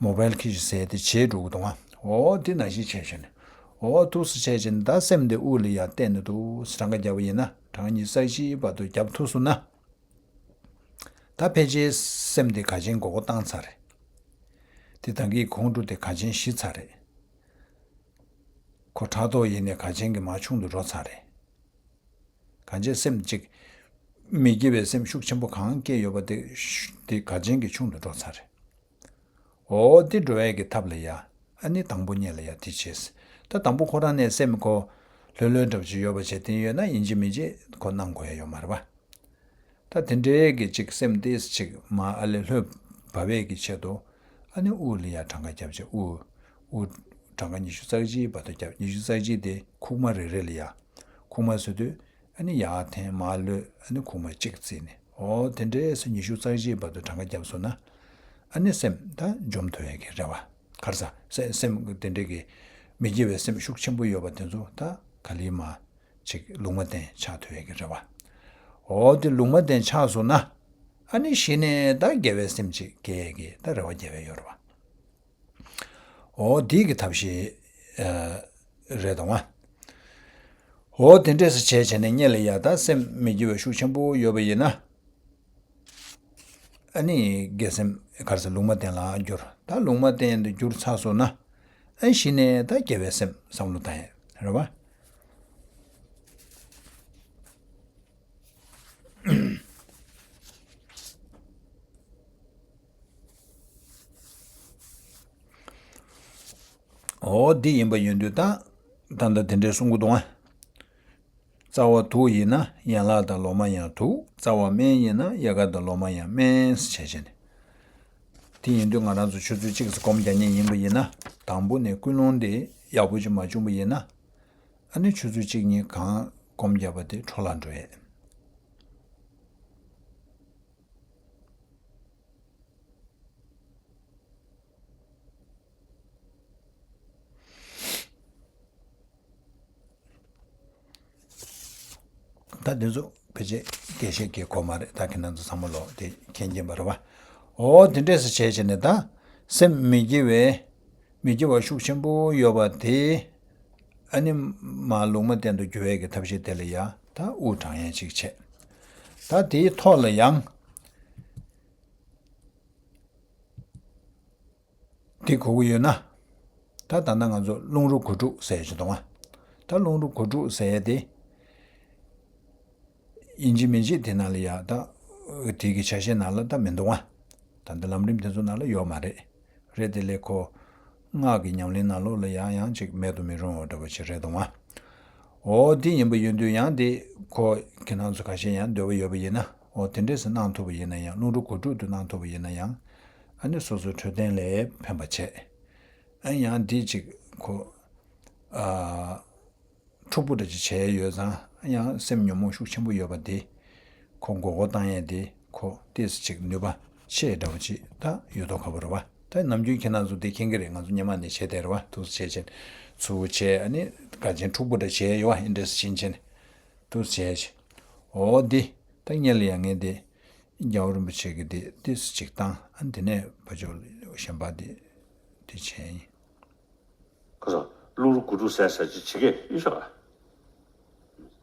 མོ་བཱའིལ་ཁྱི་ཞིག་ཟས་དེ་བྱེད་འགྲོ་གི་འདུག་ཨ། འོ་དེ་ནང་བཞིན་བྱས་བྱས་ནས་འོ་ཐུགས་སུ་བྱས་བྱས་ནས་ད་སེམས་དེ་དབུགས་ལ་ཡ་གཏད་ནས་འདུག་སེ་གྲངས་ཀ་བརྒྱབ་པ་ཡིན་ན་གྲངས་ཉི་ཤུ་རྩ་བཞིའི་བར་དུ་བརྒྱབ་ཐུབ་སོང་ན། ད་ཕལ་ཆེར་སེམས་དེ་ག་ཆེན་མགོ་སྐོར་བཏང་ཚར་རེད། དེ་ད་གིན་ཁོང་ཁྲོ་དེ་ག་ཆེན་ཞི་ཚར་རེད། ཁོ་ཕྲག་དོག་ཡེ་ནས་ག་ཆེན་གྱི་མར་ཆུང་དུ་འགྲོ་ཚར་རེད། གང་བྱས་སེམས་གཅིག་མི་དགེ་བའི་སེམས་ཤུགས་ཆེན་པོ་གང་སྐྱེས་ཡོད་པ་དེ་ཤུ་དེ་ག་ཆེན་གྱི་ཆུང་དུ་འགྲོ་ཚར་རེད། འོ་དེ་འགྲོ་ཡས་ཀྱི་ཐབས་ལ་ཡ། ཨ་ནི་དང་པོ་ཉིད་ལ་ཡ་དེ་བྱས། ད་དང་པོ་ཁོ་རང་ནས་སེམས་ཁོ་ལྷོད་ལྷོད་འདྲ་པོ་ཅིག་ཡོད་པ་བྱས་དེ་ཡོད་ན་ཡིན་གཅིག་མིན་གཅིག་ཁོ་གནང་དགོས་ཡ་ཡོད་མ་རེད་པ། ད་དེ་འདྲའི་གི་ཅིག་སེམས་ཏིས་ཅིག་མ་ཨ་ལས་ལྷོད་བབས་པའི་གི་ཆེད་དུ་ཨ་ནི་དབུགས་ལ་ཡ་གྲངས་ཀ་བརྒྱབ་བྱས་དབུགས་དབུགས་གྲངས་ཀ་ཉི་ཤུ་རྩ་གཅིག་བར་དུ་བརྒྱབ། ཉི་ཤུ་རྩ་གཅིག་དེ་ཁུག་མ་རེ་རེ་ལ་ཡ། ཁུག་མ་ཟེར་དུས་ཨ་ནི་ཡར་འཐེན་མར་ལུད་ཨ་ནི་ཁུག་མ་གཅིག་བརྩིས་ནས་འོ་དེ་འདྲའི་སེ་ཉི་ཤུ་རྩ་གཅིག་བར་དུ་གྲངས་ཀ་བརྒྱབ་སོང་ན་ཨ་ནི་སེམས་ད་འཇོམས་ཐུབ་ཡ་གི་རེ་བ། ག་རེ་ཟ་སེ་སེམས་དེ་འདྲའི་གི་མི་དགེ་བའི་སེམས་ཤུགས་ཆེན་པོ་ཡོད་པ་དེ་ཚོ་ད་ག་ལེར་མ། ཅིག་ལུང་མ་བསྟན་ཆགས་ཐུབ་ཡས་ཀྱི་རེ་བ། འོ་དེ་ལུང་མ་བསྟན་ཆགས་སོང་ན། ཨ་ནི་གཞི་ནས་ད་དགེ་བའི་སེམས་ཅིག་སྐྱེ་ཡས་ཀྱི་ད་རེ་བ་རྒྱབ་ཡས་ཡོད་རེད་བ། འོ་དེ་གི་ཐབས་ཤེས་ཨ་རེད་དང་བ། འོ་དེ་འདྲས་སེ་བྱས་བྱས་ནས་སྔོན་ལ་ཡ་ད་སེམས་མི་དགེ་བའི་ཤུགས་ཆེན་པོ་ཡོད་པ་ཡིན་ན། ཨ་ནི་དགེ་སེམས་ག་རེ་ཟེར་ལུང་མ་བསྟན་ལ་བསྒྱུར། ད་ལུང་མ་བསྟན་དུ་བསྒྱུར་ཚར་སོང་ན། ཨ་གཞི་ནས་ད་དགེ་བའི་སེམས་བསམ་བློ་བཏང་ཡས་རེད་བ། འོ་འདི་ཡིན་པ་ཡིན་དུས་ད་ད་ལྟ་དེ་འདྲས་གསུང་གི་འདུག་ཨ། རྩ་བ་དུག་ཡིན་ན་ཡན་ལག་དང་ལོ་མ་ཡང་དུག་རྩ་བ་སྨན་ཡིན་ན་ཡལ་ག་དང་ལོ་མ་ཡང་སྨན་ཟེར་བྱས་བྱས་ནས། དེ་ཡིན་དུས་ང་རང་ཚོ་ཆུ་ཚོད་གཅིག་ཙམ་སྒོམ་རྒྱག་མཁན་ཡིན་པ་ཡིན་ན། དང་པོ་ནས་ཀུན་སློང་དེ་ཡག་པོ་ཅིག་མ་བྱུང་པ་ཡིན་ན། ཨ་ནི་ཆུ་ཚོད་གཅིག་གཉིས་གང་སྒོམ་བརྒྱབ་པ་དེ་འཕྲོ་བརླག་འགྲོ་ཡས། ད་དེ་ཚོ་ ཕལ་ཆེར་རྒྱས་བཤད་རྒྱག་དགོས་མ་རེད། ད་ཁྱེད་རང་ཚོ་ཚང་མ་ལོ་དེ་མཁྱེན་མཁྱེན་པ་རེད་བ། འོ་དེ་འདྲས་སེ་བྱས་བྱས་ནས་ད་སེམས་མི་སྐྱིད་པའི་མི་སྐྱིད་པ་ཤུགས་ཆེན་པོ་ཡོད་པ་དེ། ཨ་ནི་མར་ལུང་མ་བསྟན་དུ་རྒྱུ་བའི་གི་ཐབས་ཤེས་དེ་ལ་ཡ་ད་དབུགས་གྲང་ཡས་ཅིག་བྱས། ད་དེའི་ཐོག་ལ་ཡང་དེ་གོ་གི་ཡོད་ན། ད་ད་ལྟ་ང་ཚོ་རླུང་རོ་དགུ་ཕྲུགས་ཟེར་ཡས་ཅིག་འདུག་ཨ། ད་རླུང་རོ་དགུ་ཕྲུགས་ཟེར་ཡས་དེ། ཡིན་གཅིག་མིན་གཅིག་དེ་ནང་ལ་ཡ་ད། དེ་གི་ཆ་ཤས་ནང་ལ་ད་མི་འདུག་ཨ། ད་ལྟ་ལམ་རིམ་དེ་ཚོ་ནང་ལ་ཡོད་མ་རེད། རེད་དེ་ལས་ཁོ། སྔགས་ཀྱི་ཉམས་ལེན་ནང་ལོགས་ལ་ཡང་ཡང་ཅིག་མེད་དུ་མི་རུང་བ་འདྲ་པོ་ཅིག་རེད་འདུག་ཨ། འོ་དེ་ཡིན་པ་ཡིན་དུས་ཡང་དེ་ཁོ་ཁྱེད་རང་ཚོ་ཁ་ཤས་ཡང་འདོད་པ་ཡོད་པ་ཡིན་ན། འོ་དེ་འདྲས་སེ་གནང་ཐུབ་པ་ཡིན་ན་ཡང་རླུང་རོ་དགུ་ཕྲུགས་དུ་གནང་ཐུབ་པ་ཡིན་ན་ཡང་། ཨ་ནི་སོ་སོའི་འཕྲོད་བསྟེན་ལ་ཕན་པ་བྱས། ཨ་ཡང་དེ་ཅིག་ཁོ། ཨ། འཁྲུག་པོ་འདྲ་ཅིག་བྱས་ཡོད་ཙང་ཡང་སེམས་ཉོན་མོངས་ཤུགས་ཆེན་པོ་ཡོད་པ་དེ། ཁོ་མགོ་སྐོར་བཏང་ཡས་དེ་ཁོ་ཏོག་ཙམ་ཅིག་ནུས་པ་ཆེ་འདྲ་བོ་ཅིག་ད་ཡོད་མདོག་ཁ་པོ་རེད་བ། ད་ནམ་རྒྱུན་ཁྱེད་རང་ཚོ་དེ་མཁྱེན་གྱི་རེད། ང་ཚོ་སྔོན་མ་ནས་བྱས་བསྡད་རེད་བ། འདུག་སེ་བྱས་བྱས་ཚུར་བྱས། ཨ་ནི་དགའ་ཆེན་འཁྲུག་པོ་འདྲ་བྱས་ཡོད་བ། ཨིན་འདྲས་སེ་ཕྱིན་ཆད་འདུག་སེ་བྱས་བྱས། འོ་འདི་ད་སྔོན་ལ་ཡང་ངས་དེ་རྒྱལ་བ་རིན་པོ་ཆེ་གི་དེ་ཏོག་ཙམ་ཅིག་བཏང་། ཨ་ནི་དེ་ནས་ཕར་ཕྱོགས་གཞན་པ་དེ་དེ་བྱས་ཡིན། ཁོ་ཚོ་རླུང་རོ་དགུ་ཕྲུགས་ཟེར་ཟེར་ཅིག་བྱེད་ཀྱི་ཡོད་ཤག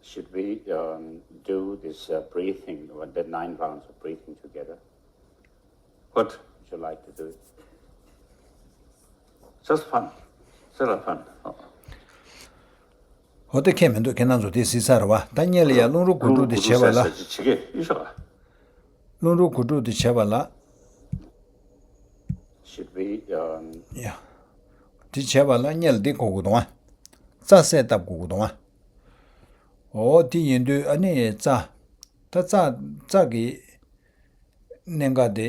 Should we, um, do this, uh, breathing, what, the nine rounds of breathing together? What? Would you like to do it? Just fun. Just a fun. འོ་དེ་ཁྱད་མི་འདུག་ཁྱེད་རང་ཚོ་དེ་གཟིགས་ཚར་བ། ད་སྔོན་ལ་ཡ་རླུང་རོ་དགུ་ཕྲུགས་དེ་བྱས་པ་ལ། རླུང་རོ་དགུ་ཕྲུགས་དེ་བྱས་པ་ལ། Should we, um, ཡ། དེ་བྱས་པ་ལ་སྔོན་ལ་འདི་དགོས་ཀྱི་འདུག་ཨ། རྩ་གསལ་བཏབ་དགོས་ཀྱི་འདུག་ཨ། འོ་དེ་ཡིན་དུས་ཨ་ནི་རྩ། ད་རྩ། རྩ་གི་གནད་འགག་དེ་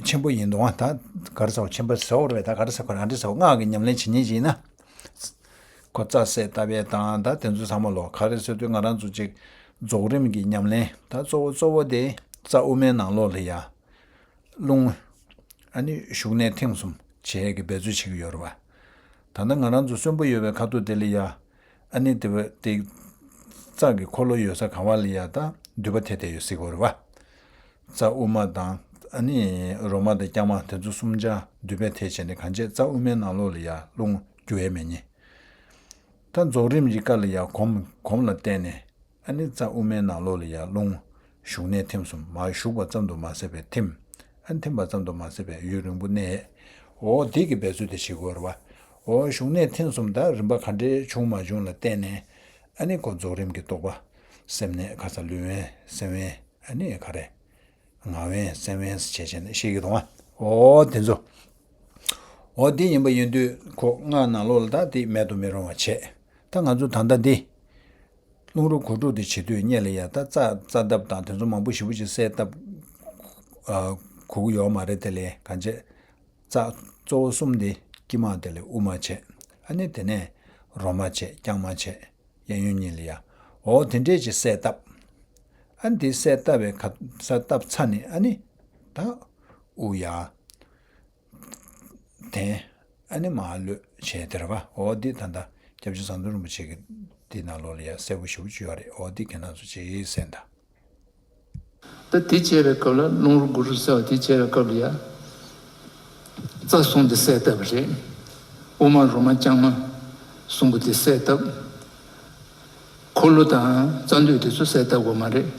ཆེན་པོ་ཡིན་འདུག་ཨ། ད་ག་རེ་ཟེར་བ། ཆེན་པོ་ཟེར་བ་རེད། ད་ག་རེ་ཟེར་དགོས། ཨ་འདྲ་ཟེར་བ། སྔགས་ཀྱི་ཉམས་ལེན་བྱེད་མཁན་ཅིག་ཡིན་ན། ཁོ་རྩ་གསལ་བཏབ་ཡས་དང་ད་དེ་ཚོ་ཚང་མ་ལོ། ག་རེ་ཟེར་དུས་ང་རང་ཚོ་ཅིག་རྫོགས་རིམ་གྱི་ཉམས་ལེན་ད་གཙོ་བོ་གཙོ་བོ་དེ་རྩ་དབུ་མའི་ནང་ལོགས་ལ་ཡ། རླུང་། ཨ་ནི་ཞུགས་གནས་ཐིམ་གསུམ་བྱེད་ཡས་ཀྱི་འབད་རྩོལ་བྱེད་ཀྱི་ཡོད་རེད་བ། ད་ལྟ་ང་རང་ཚོ་གསོན་པོ་ཡོད་པའི་ཁ་ཐུག་དེ་ལ་ཡ། ཨ་ནི་དེ་བ་དེ། རྩ་གི་འཁོར་ལོ་ཡོད་ས་གང་བ་ལ་ཡ་ད་མདུད་པ་ཐེབས་བསྡད་ཡོད་ཟེར་གྱི་ཡོད་རེད་བ། རྩ་དབུ་མ་དང་ཨ་ནི་རོ་མ་དང་རྐྱང་མ་དེ་ཚོ་གསུམ་ཆ་མདུད་པས་ཐེབས་བྱས་ནས་གང་བྱས་རྩ་དབུ་མའི་ནང་ལོགས་ལ་ཡ་རླུང་རྒྱུ་ཡས་མེད་ཉེ། ད་རྫོགས་རིམ་གྱི་སྐབས་ལ་ཡ་གོམས་གོམས་ལ་བརྟེན་ནས། ཨ་ནི་རྩ་དབུ་མའི་ནང་ལོགས་ལ་ཡ་རླུང་། ཞུགས་གནས་ཐིམ་གསུམ། མར་ཞུགས་པ་ཙམ་དུ་མ་ཟད་པའི་ཐིམ། ཨ་ནི་ཐིམ་པ་ཙམ་དུ་མ་ཟད་པའི་ཡུན་རིང་པོ་གནས། འོ་དེ་གི་འབད་རྩོལ་དེ་བྱེད་དགོས་རེད་བ། འོ་ཞུགས་གནས་ཐིམ་གསུམ་ད་རིམ་པ་ག་འདྲའི་བྱུང་མ་བྱུང་ལ་བརྟེན་ནས། ཨ་ནི་ཁོ་རྫོགས་རིམ་གྱི་རྟོགས་པ། སེམས་གནས་ཁ་ས་ལུས་དབེན་སེམས་དབེན། ཨ་ནི་ག་རེ། ངག་དབེན་སེམས་དབེན་ཟེར་བྱས་བྱས་ནས་བཤད་ཀྱི་འདུག་ཨ། འོ་དེ་ཚོ། འོ་དེ་ཡིན་པ་ཡིན་དུས་ཁོ་སྔགས་ནང་ལོགས་ལ་ད་དེ་མེད་དུ་མི་རུང་བ་བྱས། ད་ང་ཚོ་ད་ལྟ་འདི། རླུང་རོ་གུ་དྲུག་དེ་བྱེད་དུས་སྔོན་ལ་ཡ་ད་རྩ་རྩ་བཏབ་དང་དེ་ཚོ་མང་པོ་ཞེ་པོ་ཅིག་གསལ་བཏབ། ཨ། གོ་གི་ཡོད་མ་རེད། དེ་ལས་གང་བྱས། རྩ་གཙོ་བོ་གསུམ་དེ་དཀྱིལ་མ་དེ་ལས་དབུ་མ་བྱས། ཨ་ནི་དེ་ནས་རོ་མ་བྱས། རྐྱང་མ་བྱས། གཡས་གཡོན་གཉིས་ལ་ཡ། འོ་དེ་འདྲས་ཅིག་གསལ་བཏབ། ཨ་ནི་དེ་གསལ་བཏབ་པའི་ཁ་གསལ་བཏབ་ཚར་ནས་ཨ་ནི་ད་དབུགས་ཡར་འཐེན། ཨ་ནི་མར་གློད་བྱས་དེ་རེད་པ། འོ་འདི་ད་ལྟ་སྐྱབས་རྗེ་ཟམ་གདོང་རིན་པོ་ཆེ་གི་འདི་ནང་ལོགས་ལ་ཡ་གསལ་པོ་ཞེ་པོ་ཅིག་ཡོད་རེད། འོ་འདི་ཁྱེད་རང་ཚོ་ཅིག་གསན་དང་། ད་དེ་བྱས་པའི་སྐབས་ལ་རླུང་རོ་གུ་དྲུག་གསལ་བ་དེ་བྱས་པའི་སྐབས་ལ་ཡ། རྩ་གསུམ་དེ་གསལ་བཏབ་པ་རེད། དབུ་མ་རོ་མ་རྐྱང་མ་གསུམ་པོ་དེ་གསལ་བཏབ། འཁོར་ལོ་དང་རྩ་མདུད་དེ་ཚོ་གསལ་བཏབ་དགོས་མ་རེད།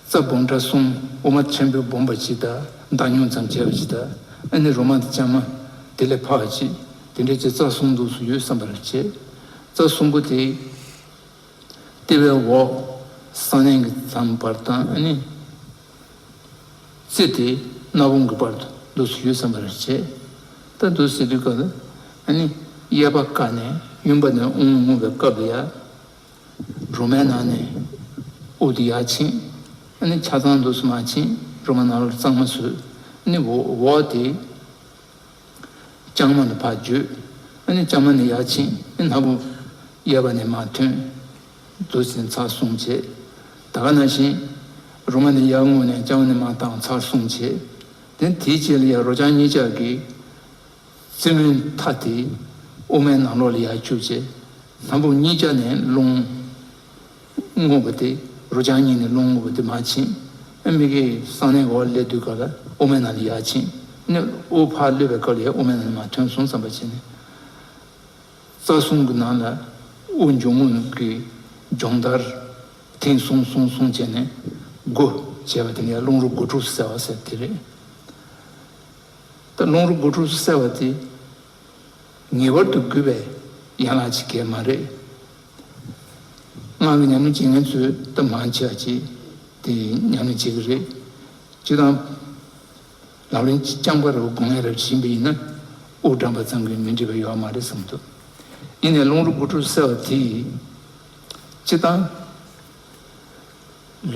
རྩ་སྦོམ་ཕྲ་གསུམ། དབུ་མ་ཆེན་པོའི་སྦོམ་པ་གཅིག་དང་བདག་ཉུང་ཙམ་བྱས་པ་གཅིག་དང་། ཨ་ནི་རོ་མ་དང་རྐྱང་མ་དེ་ལས་ཕར་གཅིག་དེ་འདྲས་ཀྱི་རྩ་གསུམ་འདུག་སུ་ཡོད་བསམ་པ་རེད་བྱས། རྩ་གསུམ་པོ་དེ། ལྟེ་བའི་འོག་གསང་གནས་ཀྱི་མཚམས་བར་དང་ཨ་ནི། རྩེ་དེ་སྣ་བུག་གི་བར་དུ་འདུག་སུ་ཡོད་བསམ་པ་རེད་བྱས། ད་འདུག་སེ་དུས་སྐབས་ལ་ཨ་ནི་གཡས་པ་བཀག་ནས་གཡོན་པ་ནས་དབུགས་རྔུབ་པའི་སྐབས་ལ་ཡ། རོ་མའི་ནང་ནས་དབུགས་དེ་ཡར་ཕྱིན། ཨ་ནི་ཆ་ཚང་འདུག་སེ་མར་ཕྱིན། རོ་མ་ནང་ལོགས་གཙང་མ་བཟོས། ཨ་ནི་འོག་འོག་དེ། རྐྱང་མ་ནས་ཕར་བརྗོད། ཨ་ནི་རྐྱང་མ་ནས་ཡར་ཕྱིན། ཨ་ནི་སྣ་བུག་གཡས་པ་ནས་མར་ཐོན། འདུག་སེ་ཚར་གསུམ་བྱས། ད་ག་ནང་བཞིན། རོ་མ་ནས་ཡར་རྔུབ་ནས་རྐྱང་མ་ནས་མར་བཏང་ཚར་གསུམ་བྱས། དེ་དེའི་རྗེས་ལ་ཡར་རོ་རྐྱང་གཉིས་ཆ་གི་རྩེ་མོའི་མཐའ་དེ་དབུ་མའི་ནང་ལོགས་ལ་ཡར་བཅུག་བྱས། སྣ་བུག་གཉིས་ཆ་ནས་རླུང་རྔུབ་པ་དེ་ རུ་ལྕང་གཉིས་ནས་རླུང་འུར་དེ་མར་ཕྱིན། ཨ་མི་གི་གསང་གནས་གོ་བ་སླེབས་དུས་སྐབས་ལ་དབུ་མའི་ནང་ལ་ཡར་ཕྱིན། ནས་དབུ་ཕར་གློད་པའི་སྐབས་ལ་ཡང་དབུ་མའི་ནང་ལ་མར་ཐོན་སོང་བསམ་པ་བྱས་ནས། རྩ་གསུམ་གྱི་ནང་ལ་དབུ་འབྱུང་རྔུབ་ཀྱི་སྦྱོང་བརྡར་ཐེངས་གསུམ་གསུམ་གསུམ་བྱས་ནས་དགུ་བྱས་པ་དེ་ནས་རླུང་རོ་དགུ་ཕྲུགས་སུ་བསལ་བ་ཟེར་དེ་རེད། ད་རླུང་རོ་དགུ་ཕྲུགས་སུ་བསལ་བ་དེ་ངེས་པར་དུ་དགོས་པའི་ཡན་ལག་ཅིག་གས་མ་རེད། སྔགས་ཀྱི་ཉམས་ལེན་བྱེད་མཁན་ཚོས་ད་མང་ཆེ་བ་ཅིག་དེ་ཉམས་ལེན་བྱེད་ཀྱི་རེད། སྤྱིར་བཏང་ལམ་རིམ་རྐྱང་པ་རེ་བ་དགོས་ངེས་རེ་བ་ཡིན་པ་ཡིན་ན་དབུ་བགྲངས་པ་ཙམ་གྱིས་མི་འགྲིག་པ་ཡོད་མ་རེད་བསམ་འདུག་ཡིན་ནའི་རླུང་རོ་དགུ་ཕྲུགས་སུ་བསལ་བ་དེ་སྤྱིར་བཏང་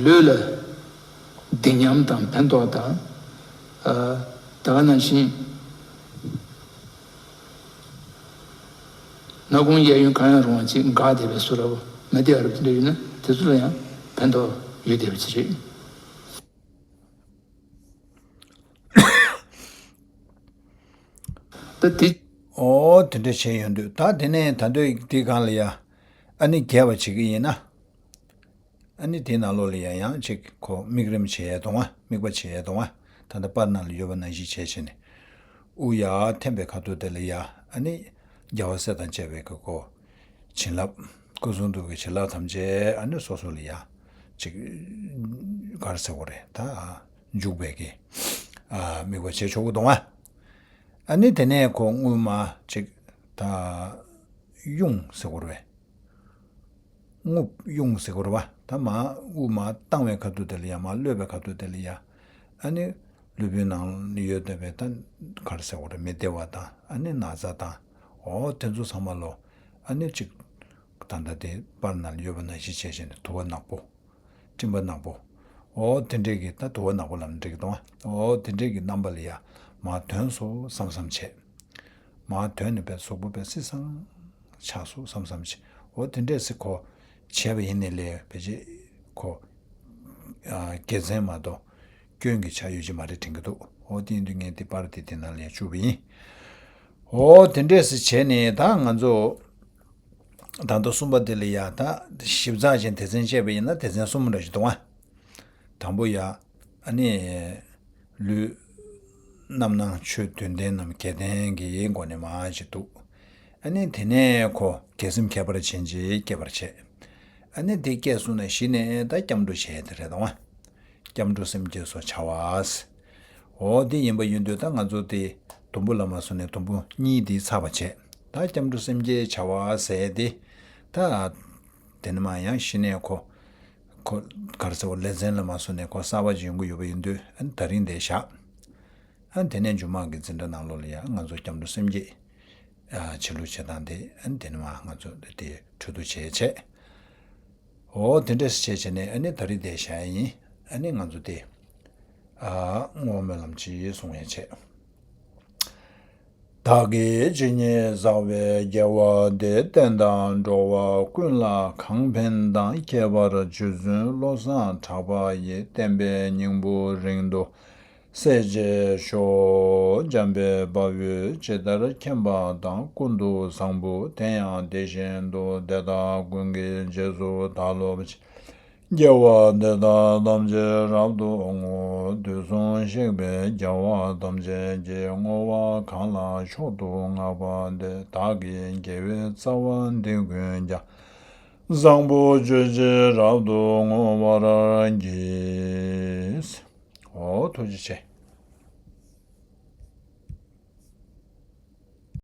ལུས་ལ་བདེ་ཉམས་དང་ཕན་ཐོགས་དང་། ཨ། ད་ག་ནང་བཞིན། སྣ་ཁུང་གཡས་གཡོན་གང་ཡང་རུང་བ་ཅིག་འགག་བསྡད་པའི་བཟོ་འདྲ་བོ་མི་བདེ་བ་རབ་ཏུ་འདྲ་ཡོད་ན་དེ་ཚོ་ལ་ཡང་ཕན་ཐོགས་ཡོད་བསྡད་པ་ཅིག་རེད། ད་དེ། ཨོ་དེ་འདྲ་བྱས་ཡོང་དུས་ད་དེ་ནས་ད་འདོད་དེ་སྒང་ལ་ཡ་ཨ་ནི་རྒྱས་པ་བྱེད་ཀྱི་ཡིན་ན། ཨ་ནི་དེའི་ནང་ལོགས་ལ་ཡང་ཡང་ཅིག་ཁོ་དམིགས་རིམ་བྱེད་ཡས་གཏོང་བ། དམིགས་པ་བྱེད་ཡས་གཏོང་བ། ད་ལྟ་པར་ནང་ལ་ཡོད་པ་ནང་བཞིན་བྱས་བྱས་ནས། དབུགས་ཡར་འཐེན་པའི་ཁ་ཐུག་དེ་ལ་ཡ་ཨ་ནི་རྒྱལ་བ་སྲས་དང་བཅས་པའི་གི་ཁོ་བྱིན་རླབས། སྐུ་གསུང་ཐུགས་ཀྱི་བྱིན་རླབས་ཐམས་ཅད་ཨ་ནི་སོ་སོ་ལ་ཡ་ཅིག་ག་རེ་ཟེར་དགོས་རེད་ད། འཇུག་པའི་གི་ཨ་དམིགས་པ་བྱེད་ཆོག་གི་གཏོང་བ། ཨ་ནི་དེ་ནས་ཁོ་དབུས་མ་ཅིག་ད། དབྱུང་ཟེར་དགོས་རེད་པས། རྔུབ་དབྱུང་ཟེར་དགོས་རེད་པ། ད་མར་དབུ་མར་བཏང་བའི་ཁ་ཐུག་དེ་ལ་ཡ་མར་གློད་པའི་ཁ་ཐུག་དེ་ལ་ཡ། ཨ་ནི་ལུས་པོའི་ནང་ཡོད་བསྡད་པའི་ད་ག་རེ་ཟེར་དགོས་རེད། མི་བདེ་བ་དང་ཨ་ནི་ན་ཚ་དང་། འོ་དེ་ཚོ་ཚང་མ་ལོ། ཨ་ནི་ཅིག་ད་ལྟ་དེ་པར་ནང་ལ་ཡོད་པ་ནང་བཞིན་བྱས་བྱས་ནས་དུ་བ་ནག་པོ། སྤྲིན་པ་ནག་པོ། འོ་དེ་འདྲས་ཀྱི་ད་དུ་བ་ནག་པོ་ལབ་ན་འགྲིག་གི་འདུག་ཨ། འོ་དེ་འདྲས་ཀྱི་རྣམ་པ་ལ་ཡ་མར་ཐོན་སོང་བསམ་བསམ་བྱས། མར་ཐོན་ནས་པའི་གཟུགས་པོ་པའི་སི་སང་ཆགས་སོང་བསམ་བསམ་བྱས། འོ་དེ་འདྲས་སི་ཁོ་བྱས་པ་ཡིན་ནའི་ལས་ཕལ་ཆེར་ཁོ་དགེ་མཚན་མ་གཏོགས་སྐྱོན་གྱི་ཆ་ཡོད་ཀྱི་མ་རེད་དྲན་གྱི་འདུག་འོ་དེ་ཡིན་དུས་ངས་དེ་པར་དེ་དེ་ནང་ལ་ཡ་བཅུག་པ་ཡིན། འོ་དེ་འདྲས་སི་བྱས་ནས་ད་ང་ཚོ། ད་ལྟ་གསུམ་པ་དེ་ལ་ཡ་ད་ཞིབ་ཚགས་ཅན་སྡེ་ཚན་བཅད་པ་ཡིན་ན་སྡེ་ཚན་གསུམ་འདྲ་ཞིག་འདུག་ཨ། དང་པོ་ཡ། ཨ་ནི། ལུས། རྣམ་སྣང་ཆོས་བདུན་ལྡན་ནམ་བརྒྱད་ལྡན་གྱི་སྒོ་ནས་མར་ཅིག་འདུག་ཨ་ནི་དེ་ནས་ཁོ་དགེ་སེམས་ཁྱད་པར་ཅན་ཅིག་སྐྱེ་བར་བྱེད། ཨ་ནི་དེ་སྐྱེས་སོང་ན་གཞི་ནས་ད་སྐྱབས་འགྲོ་བྱས་དེ་རེད་དང་བ། སྐྱབས་འགྲོ་སེམས་བསྐྱེད་སོགས་བྱ་བ། འོ་དེ་ཡིན་པ་ཡིན་དུས་ད་ང་ཚོ་དེ་དུམ་བུ་ལ་མ་སོང་ནས་དུམ་བུ་གཉིས་དེ་ཚར་བ་བྱས། ད་སྐྱབས་འགྲོ་སེམས་བསྐྱེད་བྱ་བ་ཟེར་དེ། ད། དེ་ནས་མར་ཡང་གཞི་ནས་ཁོ། ཁོ། ག་རེ་ཟེར་བ་ལེ་ཚན་ལ་མ་སོང་ནས་ཁོ་གསར་པ་ཅིག་ཡོང་གི་ཡོད་པ་ཡིན་དུས་ཨ་ནི་ད་རིང་དེ་བཞག་ཨ་ནི་དེ་ནས་མཇུག་མ་གི་འཛིན་གྲྭ་ནང་ལོགས་ལ་ཡང་ང་ཚོ་སྐྱབས་འགྲོ་སེམས་བསྐྱེད། བྱེད་ལུགས་བྱེད་སྟངས་དེ་ཨ་ནི་དེ་ནས་མར་ང་ཚོ་དེ་འཕྲོ་མཐུད་བྱས་བྱས། འོ་དེ་འདྲས་བྱས་བྱས་ནས་ཨ་ནི་ད་རིང་དེ་བཞག་ཡིན། ཨ་ནི་ང་ཚོ་དེ། ཨ། བསྔོ་སྨོན་ལམ་ཅིག་གསུང་ཡས་བྱས། བདག་གིས་ཇི་སྙེད་བསགས་པའི་དགེ་བ་འདི། བསྟན་དང་འགྲོ་བ་ཀུན་ལ་གང་ཕན་དང་། ཁྱད་པར་རྗེ་བཙུན་བློ་བཟང་གྲགས་པ་ཡི། བསྟན་པའི་སྙིང་པོ་རིང་དུ་གསལ་བྱེད་ཤོག་འཇམ་དཔལ་དཔའ་བོས་ཇི་ལྟར་མཁྱེན་པ་དང་། ཀུན་ཏུ་བཟང་པོ་དེ་ཡང་དེ་བཞིན་དུ། དེ་དག་ཀུན་གྱི་རྗེས་སུ་བདག་སློབ་ཅིང་། དགེ་བ་འདི་དག་ཐམས་ཅད་རབ་ཏུ་བསྔོ། དུས་གསུམ་གཤེགས་པའི་རྒྱལ་བ་ཐམས་ཅད་ཀྱིས། བསྔོ་བ་གང་ལ་མཆོག་ཏུ་བསྔགས་པ་དེས། བདག་གི་དགེ་བའི་རྩ་བ་འདི་ཀུན་ཀྱང་། བཟང་པོ་སྤྱོད་ཕྱིར་རབ་ཏུ་བསྔོ་བར་བགྱི། འོ་ཐུགས་རྗེ་ཆེ།